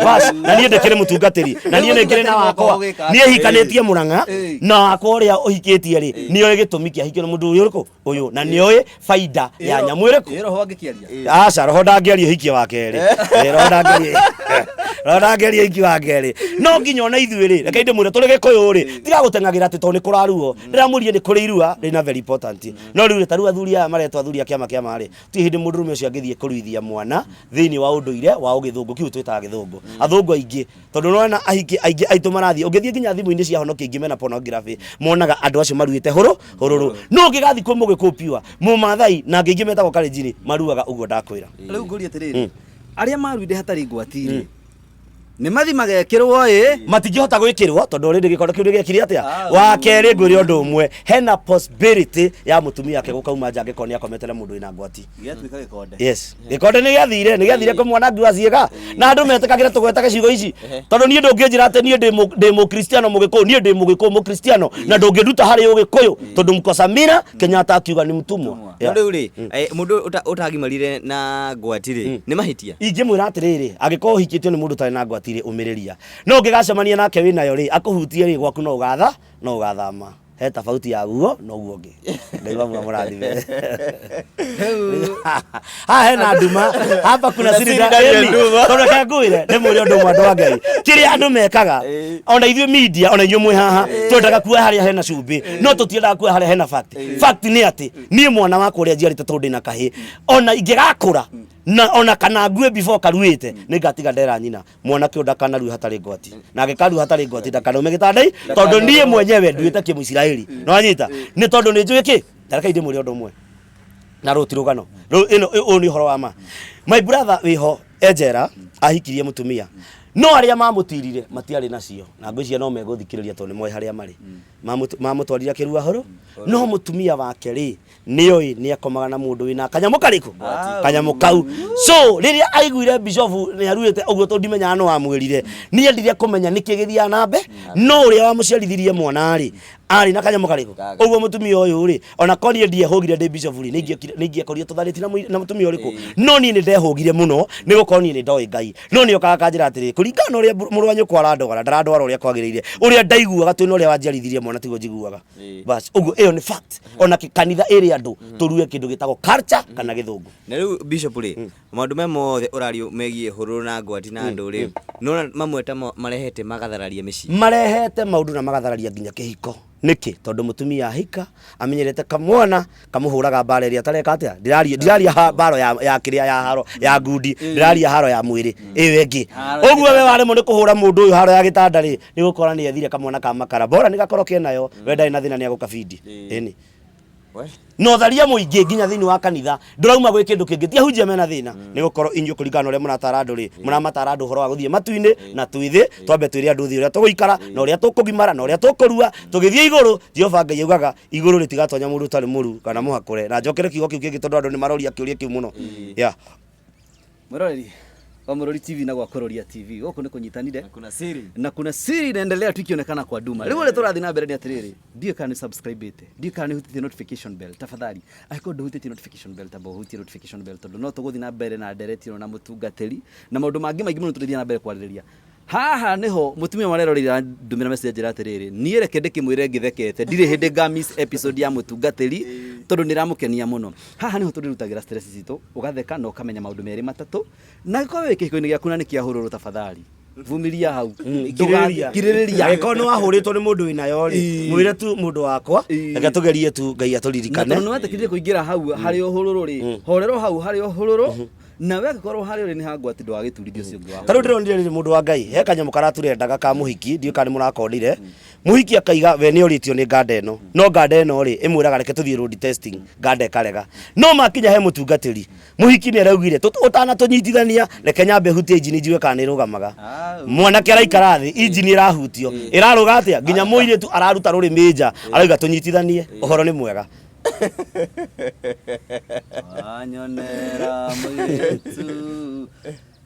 bas, na niĩ ndĩkĩrĩ mũtungatĩri, na niĩ nĩngĩrĩ na wakwa, niĩ hikanĩtie Mũrang'a, na wakwa ũrĩa ũhikĩtie rĩ, nĩoĩ gĩtũmi kĩa ahikio na mũndũ ũyũ ũrĩkũ ũyũ, na nĩoĩ baida ya nyamũ ĩrĩkũ. Ĩ roho angĩkĩaria. Aca, roho ndangĩaria ũhiki wa kerĩ. Roho ndangĩaria, roho ndangĩaria ũhiki wa kerĩ. No nginya ona ithuĩ rĩ, reke ndĩmwĩre, tũrĩ Gĩkũyũ rĩ, tiga gũteng'agĩra atĩ tondũ nĩ kũraruo. Ndĩramwĩrire nĩ kũrĩ irua rĩna very important. No rĩu rĩ, ta rĩu athuri aya maretwo athuri a kĩama kĩa ma rĩ, ti hĩndĩ mũndũrũme ũcio angĩthiĩ kũruithia mwana thĩinĩ wa ũndũire wa ũgĩthũngũ, kĩu twĩtaga gĩthũngũ. Athũngũ aingĩ, tondũ nĩwona ahiki aingĩ aitũ marathiĩ, ũngĩthiĩ nginya thimũ-inĩ cia honokia aingĩ mena pornography, monaga andũ acio maruĩte hũrũ hũrũrũ. No ũngĩgathiĩ kwĩ mũgĩkũyũ pure, mũmathai na angĩ aingĩ metagwo Kalenjin, maruaga ũguo ndakwĩra. Rĩu ngũrie atĩrĩrĩ, arĩa maruire hatarĩ ngwati rĩ, nĩ mathi magekĩrwo ĩ? Matingĩhota gwĩkĩrwo tondũ already gĩkondo kĩu nĩgĩekire atĩa? Wa kerĩ, ngwĩre ũndũ ũmwe, hena possibility ya mũtumia wake gũkauma nja angĩkorwo nĩ akomete na mũndũ wĩna ngwati. Gĩatuĩka gĩkonde. Yes, gĩkonde nĩ gĩathire, nĩ gĩathire kwĩ mwanangi wa ciĩga, na andũ metĩkagĩra tũgwetage ciugo ici, tondũ niĩ ndũngĩnjĩra atĩ niĩ ndĩ mũkristiano mũgĩkũyũ, niĩ ndĩ mũgĩkũyũ mũkristiano, na ndũngĩnduta harĩ ũgĩkũyũ, tondũ mkosa mira Kenyatta akiuga nĩ mtumwa. No rĩu rĩ, mũndũ ũtagimarire na ngwati rĩ, nĩ mahĩtia? Ingĩmwĩra atĩrĩrĩ, angĩkorwo ũhikĩtio nĩ mũndũ ũtarĩ na ngwati rĩ, ũmĩrĩria. No ũngĩgacemania nake wĩnayo rĩ, akũhutie rĩ, gwaku no ũgatha, no ũgathama. He tofauti ya guo na ũguo ũngĩ. Ngai wa mũrathime. Haha hena nduma, hapa kuna siri ndani ya ĩni. nduma. Tondũ reke ngwĩre, ndĩmwĩre ũndũ ũmwe andũ a Ngai. Kĩrĩa andũ mekaga, ona ithuĩ media, ona inyuĩ mwĩ haha, twendaga kuoya harĩa hena cumbĩ, no tũtiendaga kuoya harĩa hena fact. Fact nĩ atĩ, niĩ mwana wakwa ũrĩa njiarĩte tondũ ndĩna kahĩĩ, ona ingĩgakũra, na ona kana ngue before karuĩte, nĩngatiga ndera nyina. Mwanake ũyũ ndakanarue hatarĩ ngwati, na angĩkarua hatarĩ ngwati ndakanaume gĩtanda-inĩ, tondũ niĩ mwenyewe nduĩte kĩmũisiraeli. Nĩwanyita? Nĩ tondũ nĩ njũĩ kĩ? Ta reke ndĩmwĩre ũndũ ũmwe, na rũũ ti rũgano, rũũ ĩno, ũyũ nĩ ũhoro wa ma. My brother wĩho e njera, ahikirie mũtumia, no arĩa mamũtirire matiarĩ nacio, na ngwĩciria no megũthikĩrĩria tondũ nĩ moĩ harĩa marĩ. Mamũtwarire akĩrua horo, no mũtumia wake rĩ, nĩoĩ nĩakomaga na mũndũ wĩna kanyamũ karĩkũ? Kanyamũ kau. So rĩrĩa aiguire bishofu nĩaruĩte ũguo, tondũ ndimenyaga nĩ wamwĩrire, nĩendire kũmenya nĩkĩ gĩthiaga na mbe, no ũrĩa wamũciarithirie mwana rĩ, arĩ na kanyamũ karĩkũ? Ũguo mũtumia ũyũ rĩ, ona korwo niĩ ndiehũgire ndĩ bishofu rĩ, nĩingĩakorire tũtharĩti na mũtumia ũrĩkũ, no niĩ nĩndehũgire mũno nĩgũkorwo niĩ nĩndoĩ Ngai. No nĩokaga akanjĩra atĩrĩ, kũringana na ũrĩa mũrũ wa nyũkwa arandwara, ndarandwara ũrĩa kwagĩrĩire, ũrĩa ndaiguaga twĩna ũrĩa wanjiarithirie mwana tiguo njiguaga. Bas, ũguo ĩyo nĩ fact. Ona kanitha ĩrĩ andũ tũrue kĩndũ gĩtagwo culture kana gĩthũngũ. Na rĩu bishop rĩ, maũndũ maya mothe ũrario megiĩ hũrũrũ na ngwati na andũ rĩ, nĩwona mamwe ta marehete magathararia mĩciĩ? Marehete maũndũ na magathararia nginya kĩhiko. Nĩkĩ? Tondũ mũtumia ahika amenyerete kamwana kamũhũraga mbara ĩrĩa atareka atĩa. Ndĩraria, ndiraria mbara ya kĩrĩa ya haro ya ngundi, ndĩraria haro ya mwĩrĩ ĩyo ĩngĩ. Ũguo we waremwo nĩ kũhũra mũndũ ũyũ haro ya gĩtanda rĩ, nĩ ũgũkora nĩ ethire kamwana ka makara. Bora nĩ gakorwo kenayo, we ndarĩ na thĩna nĩ agũkabindi. Ĩni. Na ũtharia mũingĩ nginya thĩinĩ wa kanitha ndũrauma gwĩ kĩndũ kĩngĩ, ti ahunjia mena thĩna, nĩ gũkorwo inyuĩ kũringana na ũrĩa mũratara andũ rĩ, mũramatara andũ ũhoro wa gũthiĩ matu-inĩ na twĩ thĩ, twambe twĩre andũ thĩ ũrĩa tũgũikara na ũrĩa tũkũgimara na ũrĩa tũkũrua tũgĩthiĩ igũrũ. Jehova Ngai augaga igũrũ rĩtigatonya mũndũ ũtarĩ mũru kana mũhakũre. Na njokere kiugo kĩu kĩngĩ tondũ andũ nĩ maroria kĩũria kĩu mũno. Yeah. Mwĩroreri wa Mũrori TV na gwa Kũrũria TV, gũkũ nĩ kũnyitanire Na kuna siri. Na kuna siri inaendelea tu ikionekana kwa nduma. Rĩu ũrĩa tũrathiĩ na mbere nĩ atĩrĩrĩ, ndiũĩ kana nĩ subscribe-ĩte, ndiũĩ kana nĩ ũhutĩtie notification bell. Tafadhali, angĩkorwo ndũhutĩtie notification bell, tamba ũhutie notification bell, tondũ no tũgũthiĩ na mbere na ndereti ĩno na mũtungatĩri na maũndũ mangĩ maingĩ mũno tũrĩthiĩ na mbere kwarĩrĩria. Haha nĩho mũtumia wareroreire ndũmĩra message anjĩra atĩrĩrĩ, niĩ reke ndĩkĩmwĩre ngĩthekete, ndirĩ hĩndĩ nga miss episode ya mũtungatĩri tondũ nĩ ĩramũkenia mũno. Haha nĩho tũrĩrutagĩra stress citũ, ũgatheka na ũkamenya maũndũ merĩ matatũ. Na angĩkorwo wĩ kĩhiko-inĩ gĩaku na nĩ kĩa hũrũrũ, tafadhali vumilia hau. Kirĩrĩria. Kirĩrĩria. Angĩkorwo nĩ wahũrĩtwo nĩ mũndũ wĩnayo rĩ, mwĩre tu mũndũ wakwa, reke tũgerie tu Ngai Na atũririkane. tondũ nĩ wetĩkĩrire kũingĩra hau harĩ ũhũrũrũ rĩ, horera o hau harĩ ũhũrũrũ, nawe angĩkorwo harĩ ũrĩ nĩ hangwati ndũgagĩturithie ũcio ũngĩ wa Ta rĩu ndĩronire rĩrĩ, mũndũ wa Ngai, he kanyamũ karaturendaga ka mũhiki, ndiũĩ kana nĩ mũrakonire. Mũhiki akaiga we nĩ orĩtio nĩ nganda ĩno, no nganda ĩno rĩ ĩmwĩraga reke tũthiĩ road testing, nganda ĩkarega. No makinya he mũtungatĩri, mũhiki nĩ araugire ũtanatũnyitithania reke nyambe hutie injini njigue kana nĩ ĩrũgamaga. Mwanake araikara thĩ, injini ĩrahutio, ĩrarũga atĩa, nginya mũirĩtu araruta rũrĩmĩ nja, arauga tũnyitithanie, ũhoro nĩ mwega. Wanyonera mũirĩtu.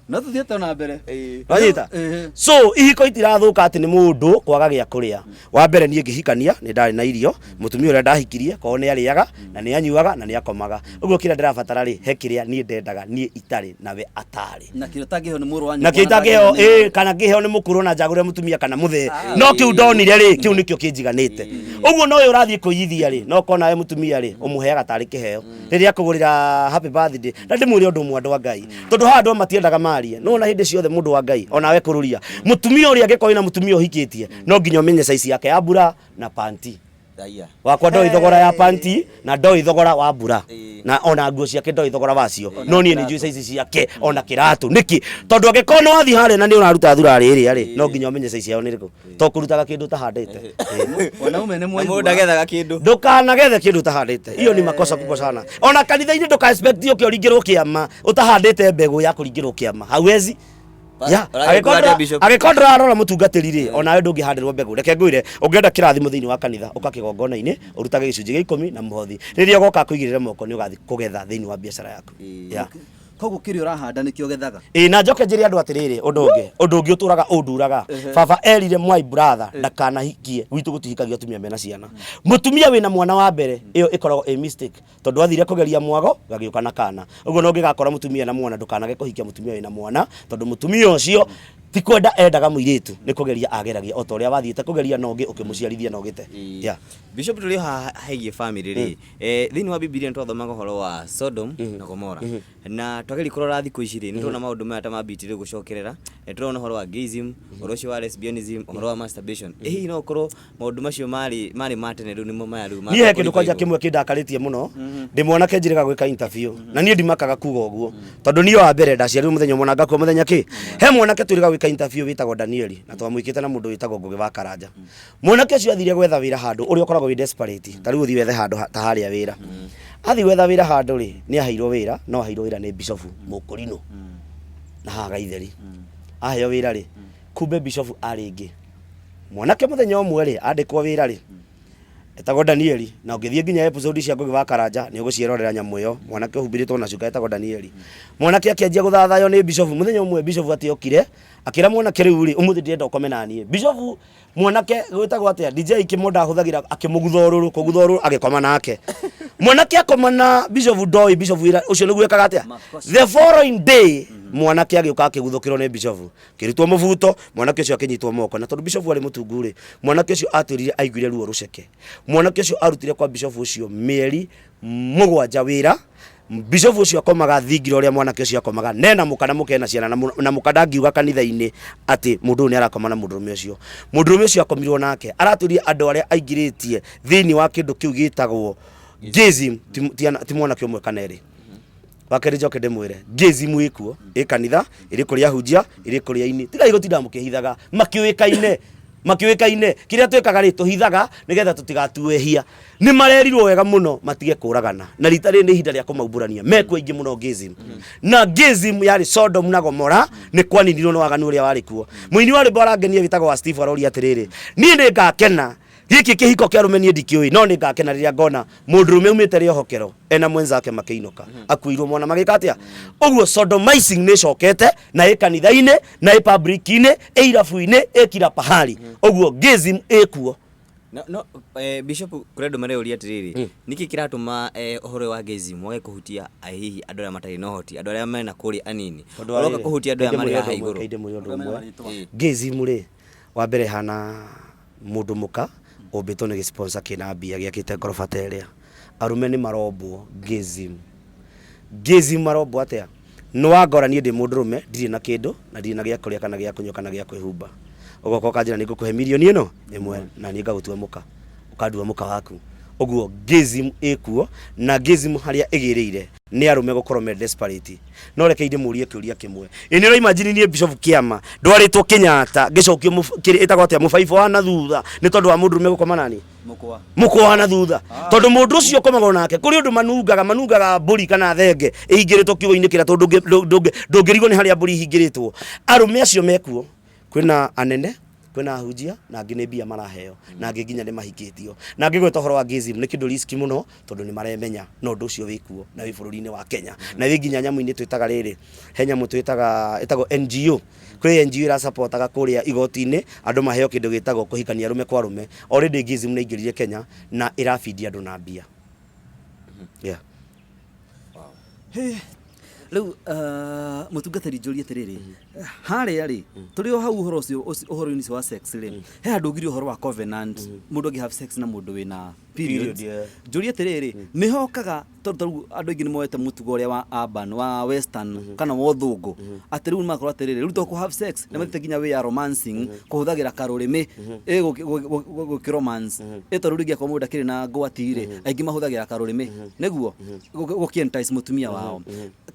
No tuthiĩte na mbere. Wanyita? Ĩĩ. So ihiko itirathuka atĩ nĩ mũndũ kwaga gĩa kũrĩa. Wa mbere niĩ ngĩhikania nĩ ndarĩ na irio, mũtumia ũrĩa ndahikirie korwo nĩ arĩaga na nĩ anyuaga na nĩ akomaga. Ũguo kĩrĩa ndĩrabatara rĩ, he kĩrĩa niĩ ndendaga niĩ itarĩ nawe atarĩ. Na kĩrĩa ũtangĩheo nĩ mũrũ wa Na nyũkwa kĩrĩa itangĩheo ĩĩ kana ngĩheo nĩ mũkũrũ na njagũre mũtumia kana mũthee no kĩu ndonire rĩ kĩu nĩkĩo kĩnjiganĩte. Ũguo no ũyũ ũrathiĩ kũiyithia rĩ no korwo nawe mũtumia rĩ ũmũheaga tarĩ kĩheo. Rĩrĩa akũgũrĩra happy birthday na ndĩmwĩre ũndũ ũmwe andũ a Ngai tondũ haha andũ matiendaga marie no ona hĩndĩ ciothe mũndũ wa Ngai onawe kũrũria mũtumia ũrĩa angĩkorwo wĩna mũtumia ũhikĩtie no nginya ũmenye size yake ya mbura na panti. Raia. Wakwa ndoĩ thogora ya panti na ndoĩ thogora wa mbura Ĩĩ. na ona nguo ciake ndoĩ thogora wacio no niĩ nĩ njũĩ size ciake ona kĩratũ nĩkĩ tondũ angĩkorwo nĩ wathiĩ harĩa na nĩ ũraruta thurarĩ ĩrĩa rĩ no nginya ũmenye size yao nĩ ĩrĩkũ to kũrutaga kĩndũ ũtahandĩte. Ĩĩ. Wanaume nĩ Na mũndũ mwaigua. ndagethaga kĩndũ. Ndũkanagethe kĩndũ ũtahandĩte, hiyo ni makosa kubwa sana. Ona kanitha-inĩ ndũka expect ũke ũringĩrwo kĩama ũtahandĩte mbegũ ya kũringĩrwo kĩama, hauwezi. Ya, Ũragĩkua angĩkorwo atĩa, Bishop? angĩkorwo ndũrarora mũtungatĩri rĩ, onawe ndũngĩhandĩrwo mbegũ. Reke ngwĩre, ũngĩenda kĩrathimo thĩinĩ wa kanitha, ũka kĩgongona-inĩ, ũrutage gĩcunjĩ gĩa ikũmi na mũhothi. Rĩrĩa ũgoka akũigĩrĩre moko nĩ ũgathiĩ kũgetha thĩinĩ wa biacara yaku. Ya. Koguo kĩrĩa ũrahanda nĩkĩo ũgethaga. Ĩĩ na njoke njĩre andũ atĩrĩrĩ, ũndũ ũngĩ, ũndũ ũngĩ ũtũraga ũnduraga. Baba erire my brother ndakanahikie, gwitũ gũtihikagio atumia mena ciana. Mũtumia wĩna mwana wa mbere, ĩyo ĩkoragwo ĩ mistake. Tondũ athire kũgeria mwago, gagĩũka na kana. Ũguo no ũngĩgakora mũtumia na mwana, ndũkanage kũhikia mũtumia wĩna mwana, tondũ mũtumia ũcio ti kwenda endaga mũirĩtu, nĩ kũgeria ageragia, o ta ũrĩa wathiĩte kũgeria na ũngĩ ũkĩmũciarithia na ũgĩte. Yeah. Bishop tũrĩ o haha hegiĩ family rĩ, thĩinĩ wa Bibilia nĩ twathomaga ũhoro wa Sodom na Gomora. Na twageria kũrora thikũ ici rĩ, nĩ tũrona maũndũ maya ta mambĩtie rĩu gũcokerera. Nĩ tũrona ũhoro wa gayism, ũhoro ũcio wa lesbianism, ũhoro wa masturbation. Ĩ hihi no ũkorwo maũndũ macio marĩ marĩ ma tene rĩu nĩmo maya rĩu Niĩ he kĩndũ kwanja kĩmwe kĩndakarĩtie mũno ndĩ mwanake njĩrĩga gwĩka interview na niĩ ndimakaga kuga ũguo tondũ niĩ wa mbere ndaciarirwo mũthenya ũmwe na ngakua mũthenya kĩ he mwanake twĩrĩga gwĩka interview wĩtagwo Danieli na twamwĩkĩte na mũndũ wĩtagwo Ngũgĩ wa Karanja. Mwanake ũcio athire gwetha wĩra handũ ũrĩa ũkoragwo wĩ desperate ta rĩu ũthiĩ wethe handũ ta harĩa wĩra. Athiĩ gwetha wĩra handũ rĩ nĩ aheirwo wĩra no aheirwo wĩra nĩ bishofu mũkũrinũ na haha Gaitheri. Aheo wĩra rĩ kumbe bishofu arĩ ngĩ. Mwanake mũthenya ũmwe rĩ andĩkwo wĩra rĩ etagwo Danieli na ũngĩthiĩ nginya episode cia Ngũgĩ wa Karanja nĩ ũgũciĩrorera nyamũ ĩyo mwanake ũhumbĩrĩtwo na cuka etagwo Danieli. Mwanake akĩanjia gũthathaywo nĩ bishofu mũthenya ũmwe bishofu atĩ okire akĩra mwanake rĩu rĩ ũmũthĩ ndĩrenda ũkome naniĩ. Bishofu mwanake gwĩtagwo atĩa DJ kĩmonda ahũthagĩra akĩmũgutha ũrũrũ kũgutha ũrũrũ agĩkoma nake. Mwanake akoma na bishofu ndoĩ bishofu wĩra ũcio nĩguo ekaga atĩa. The following day mwanake agĩũka akĩguthũkĩrwo nĩ bishofu Akĩrutwo mũbuto, mwanake ũcio akĩnyitwo moko. Na tondũ bishofu arĩ mũtungu-rĩ, mwanake ũcio atwĩrire aiguire ruo rũceke. Mwanake ũcio arutire kwa bishofu ũcio mĩeri mũgwanja wĩra. Bishofu ũcio akomaga thingira ũrĩa mwanake ũcio akomaga, na ena mũka na mũka ena ciana, na mũka ndangiuga kanitha-inĩ atĩ mũndũ ũyũ nĩ arakoma na mũndũrũme ũcio. Mũndũrũme ũcio akomirwo nake. Aratwĩrire andũ arĩa aingĩrĩtie thĩinĩ wa kĩndũ kĩu gĩtagwo gayism ti mwanake ũmwe kana erĩ. Wa kerĩ njoke ndĩmwĩre gayism ĩkuo, ĩ kanitha, ĩrĩ kũrĩ ahunjia, ĩrĩ kũrĩ aini. Tigai gũtinda mũkĩhithaga makĩũĩkaine, makĩũĩkaine. Kĩrĩa twĩkaga rĩ, tũhithaga nĩgetha tũtigatuo ehia. Nĩ marerirwo wega mũno matige kũragana, na rita rĩrĩ nĩ ihinda rĩa kũmaumbũrania. Mekuo aingĩ mũno gayism. Na gayism yarĩ Sodom na Gomora, nĩ kwaninirwo nĩ waganu ũrĩa warĩ kuo. Mũini wa rwĩmbo arangenia wĩtagwo wa Steve aroria atĩrĩrĩ, niĩ nĩ ngakena Gĩkĩ kĩhiko kĩa arũme niĩ ndikĩũĩ, no nĩ ngakena rĩrĩa ngona mũndũrũme aumĩte rĩohokero ena mwenzake makĩinũka akuĩirwo mwana magĩka atĩa. Ũguo sodomizing nĩ ĩcokete na ĩ kanitha-inĩ na ĩ public-inĩ, ĩ irabu-inĩ, ĩ kila pahali. Ũguo gayism ĩkuo. No, no, Bishop, kũrĩ andũ mareyũria atĩrĩrĩ, nĩkĩ kĩratũma ũhoro ũyũ wa gayism wage kũhutia hihi andũ arĩa matarĩ na ũhoti, andũ arĩa mena kũrĩa anini, Tondũ wa ũroka rĩrĩ, kũhutia andũ aya reke marĩ ndĩmwĩre haha ũndũ ũmwe, igũrũ. reke ndĩmwĩre ũndũ Arĩa mena ũmwe. marĩtwa. Gayism rĩ, wa mbere ĩhana Mũndũ mũka ũmbĩtwo nĩ gĩ sponsor kĩna mbia gĩakĩte ngoroba ta ĩrĩa. Arũme nĩ marombwo gayism. Gayism marombwo atĩa? Nĩ wangora niĩ ndĩ mũndũrũme ndirĩ na kĩndũ na ndirĩ na gĩa kũrĩa kana gĩa kũnyua kana gĩa kwĩhumba. Ũgoka ũkanjĩra nĩ ngũkũhe mirioni ĩno ĩmwe na niĩ ngagũtua mũka, ũkandua mũka waku. Ũguo gayism ĩkuo na gayism harĩa ĩgĩrĩire nĩ arũme gũkorwo me desperate. No rekei ndĩmũrie kĩũria kĩmwe. Ĩ nĩ ũra imagine niĩ Bishop Kĩama ndwarĩtwo Kenyatta ngĩcokio kĩrĩ ĩtagwo atĩa mũbaibũ wa na thutha nĩ tondũ wa mũndũrũme gũkoma nani? Mũkwa. Mũkwa wa na thutha. Tondũ mũndũ ũcio ũkomagwo nake kũrĩ ũndũ manungaga, manungaga mbũri kana thenge ĩhingĩrĩtwo kiugũ-inĩ kĩrĩa tondũ ndũngĩrigwo nĩ harĩa mbũri ihingĩrĩtwo. Arũme acio mekuo, kwĩna anene, Kwĩna ahunjia na angĩ nĩ mbia maraheo na angĩ nginya nĩ mahikĩtio. Na ngĩgweta ũhoro wa gayism nĩ kĩndũ risk mũno tondũ nĩ maremenya na ũndũ ũcio wĩkuo na wĩ bũrũri-inĩ wa Kenya. Na wĩ nginya nyamũ-inĩ twĩtaga rĩrĩ, he nyamũ twĩtaga ĩtagwo NGO. Kwĩ NGO ĩracapotaga kũrĩa igoti-inĩ andũ maheo kĩndũ gĩtagwo kũhikania arũme kwa arũme. Already gayism nĩ ĩingĩrire Kenya na ĩrabindi andũ na mbia. Yeah. Hĩ, rĩu mũtungatĩri njũrie atĩrĩrĩ harĩa rĩ tũrĩ o hau ũhoro ũcio ũhoro-inĩ ũcio wa sex rĩ he handũ ugire ũhoro wa covenant mũndũ angĩ have sex na mũndũ wĩna periods Period, yeah. njũrie atĩrĩrĩ nĩ hokaga tondũ tarĩu andũ aingĩ nĩ moete mũtugo ũrĩa wa urban wa western kana wa ũthũngũ atĩ rĩu makorwo atĩrĩrĩ rĩu to kũ have sex nĩ mathiĩte nginya way ya romancing kũhũthagĩra karũrĩmĩ ĩ gũkĩ romance ĩ tondũ rĩngĩ akorwo mũndũ akĩrĩ na ngwati rĩ aingĩ mahũthagĩra karũrĩmĩ nĩguo gũkĩ entice mũtumia wao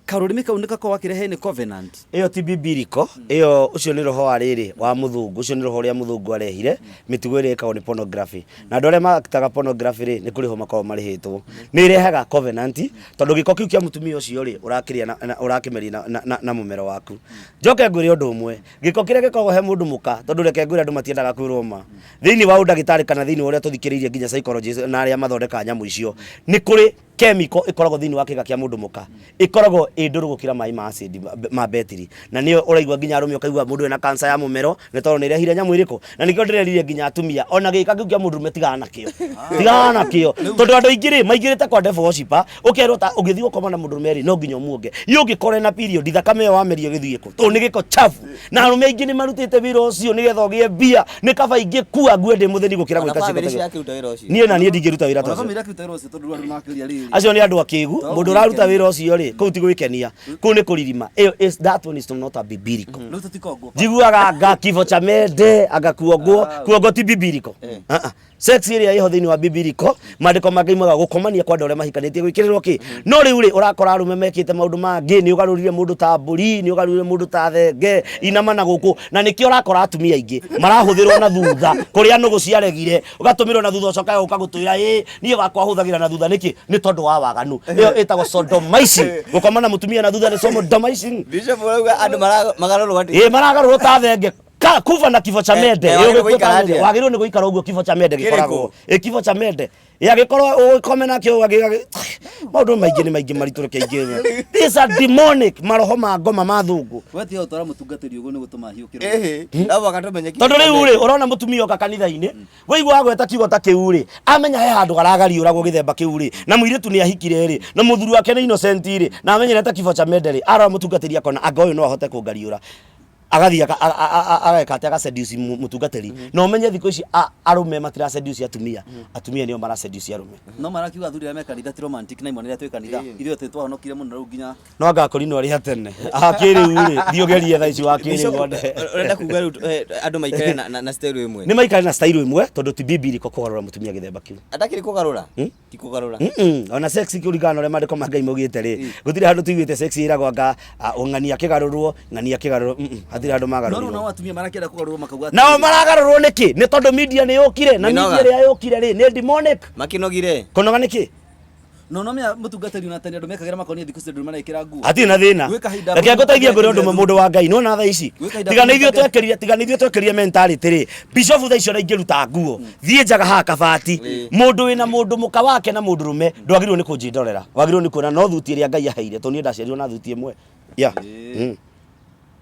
karũrĩmĩ kau nĩ gakoragwo gakĩrehe nĩ covenant. Ĩyo ti bibiliko, ĩyo ũcio nĩ roho wa rĩrĩ wa mũthũngũ, ũcio nĩ roho ũrĩa mũthũngũ arehire, mĩtugo ĩrĩa ĩkagwo nĩ pornography. Na andũ arĩa maaktaga pornography rĩ, nĩ kũrĩhwo makoragwo marĩhĩtwo. Nĩ ĩrehaga covenant, tondũ gĩko kĩu kĩa mũtumia ũcio rĩ, ũrakĩrĩa na, na, ũrakĩmeria na, na, na, na mũmero waku. Njoke ngwĩre ũndũ ũmwe, gĩko kĩrĩa gĩkoragwo he mũndũ mũka, tondũ reke ngwĩre andũ matiendaga kwĩrwo ma. Thĩinĩ wa ũndagĩtarĩ kana thĩinĩ wa ũrĩa tũthikĩrĩirie nginya psychologist na arĩa mathondekaga nyamũ icio, nĩ kũrĩ chemical ĩkoragwo thĩinĩ wa kĩga kĩa mũndũ mũka ĩkoragwo ĩ ndũrũ gũkĩra maĩ ma acid ma betiri na nĩyo ũraigua nginya arũme ũkaigua mũndũ ena cancer ya mũmero nĩ tondũ nĩ ĩrehire nyamũ ĩrĩkũ na nĩkĩo ndĩrerire nginya atumia ona gĩka kĩu kĩa mũndũrũme tigana nakĩo tigana nakĩo tondũ andũ aingĩ rĩ maingĩrĩte kwa devil worshiper ũkerwo ta ũgĩthiĩ gũkoma na mũndũrũme rĩ no nginya ũmuonge niĩ ũngĩkora na period thakame ĩyo wamerio ĩgĩthiĩ kũ tondũ nĩ gĩko chafu na arũme aingĩ nĩ marutĩte wĩra ũcio nĩgetha ũgĩe mbia nĩ kaba ingĩkua ngue ndĩ mũthĩni gũkĩra Ona gwĩka ciĩko bamĩrĩ ta icio. cirakĩruta wĩra ũcio. Niĩ na niĩ ndingĩruta wĩra ta Ona ũcio. bamĩrĩ akĩruta wĩra ũcio tondũ rĩu andũ makĩria rĩrĩ. Acio nĩ andũ akĩgu. To Mũndũ ũraruta gwĩkenia. wĩra ũcio rĩ, kũu ti gwĩkenia, kũu nĩ kũririma. Ĩyo is that one is not a biblical. Rĩu tũtikongwo. Njiguaga anga kifo cha mende, anga kuongwo, Ah. kuongwo ti biblical. Ah, ah. Sex ĩrĩa ĩho thĩinĩ wa biblical, maandĩko ma Ngai maugaga gũkomania kwa andũ arĩa mahikanĩtie gwĩkĩrĩrwo kĩ? No rĩu rĩ, ũrakora arũme mekĩte maũndũ mangĩ, nĩ ũgarũrire mũndũ ta mbũri, nĩ ũgarũrire mũndũ ta thenge, inama na gũkũ, na nĩkĩo ũrakora atumia aingĩ marahũthĩrwo na thutha kũrĩa nũgũ ciaregire, ũgatũmĩrwo na thutha ũcokaga gũka gũtwĩra ĩ niĩ wakwa hũthagĩra na thutha nĩkĩ nĩ tondũ wa waganu ĩyo ĩtagwo sodomizing gũkoma na mũtumia na thutha nĩ sodomizing Bishop ũrauga andũ magarũrwo atĩa? ĩ maragarũrwo ta thenge kuba na kifo cha Eh, mende eh, Ĩ, wagĩrĩirwo ũgĩkua ta gũikara thenge. atĩa? Wagĩrĩirwo nĩ gũikara ũguo kifo cha mende Kĩrĩkũ? gĩkoragwo ĩ kifo cha mende ĩ angĩkorwo ũgĩkome nakĩo maũndũ maingĩ nĩ maingĩ maritũ reke ingĩ these are demonic maroho ma ngoma ma thũngũ We tiga gũtwara mũtungatĩri ũguo nĩ gũtũma ahiũkĩrwo. Ĩhĩ, no mũhaka tũmenye kifo tondũ cha rĩu mende. rĩ ũrona mũtumia oka kanitha-inĩ Waigua agweta kiugo ta kĩu rĩ, amenya he handũ garagariũragwo gĩthemba kĩu rĩ, na mũirĩtu nĩ ahikire rĩ, na mũthuri wake nĩ innocent rĩ, na amenyerete kifo cha mende rĩ, arora mũtungatĩri akona anga ũyũ no ahote kũngariũra. Agathiĩ ageka atĩa, aga seduce mũtungatĩri. Na ũmenye thikũ ici arũme matira seduce atumia, atumia nĩo mara seduce arũme. No marakiuga athuri arĩa me kanitha ti romantic na imwana iria twĩ kanitha. Ithuĩ atĩ twahonokire mũno rĩu nginya No anga akorinwo arĩ atene. A kĩrĩu rĩ, thiĩ ũgerie thaa ici wa kĩrĩu Bishop, wone. ũrenda kuga rĩu andũ maikare na style ĩmwe? Nĩ maikare na style ĩmwe tondũ ti bibiliko kũgarũra mũtumia gĩthemba kĩu. Atakĩrĩ kũgarũra? Ti kũgarũra. Ona sex kũringana na ũrĩa maandĩko ma Ngai maugĩte rĩ, gũtirĩ handũ tũiguĩte sex ĩragwo anga ng'ania kĩgarũrwo, ng'ania kĩgarũrwo, hatirĩ handũ No rĩu magarũrirwo. nao atumia marakĩenda kũgarũrwo makauga Nao atĩrĩrĩ. maragarũrwo nĩkĩ? Nĩ tondũ media nĩ yũkire, na Mĩnoga. media ĩrĩa yũkire rĩ, nĩ demonic. Makĩnogire. Kũnoga nĩkĩ? No no menya mũtungatĩri ona tene andũ mekagĩra makonia thikũ ici andũ marekĩra nguo. Hatirĩ na thĩna. Gwĩ kahinda Reke ngũteithie ngwĩre ũndũ ũmwe mũndũ wa Ngai. Nĩwona thaa ici? Gwĩ kahinda Tiga nĩ ithuĩ mũndũ twekĩrire, tiga nĩ ithuĩ twekĩrire mentality rĩ. Bishop thaa ici ona ingĩruta nguo, thiĩ njaga haha kabati. Mũndũ wĩna mũndũ mũka wake na mũndũ rũme, ndwagĩrĩirwo nĩ kũnjĩndorera. Wagĩrĩirwo nĩ kuona no thuti ĩrĩa Ngai aheire, tondũ niĩ ndaciarirwo na thuti ĩmwe. Yeah.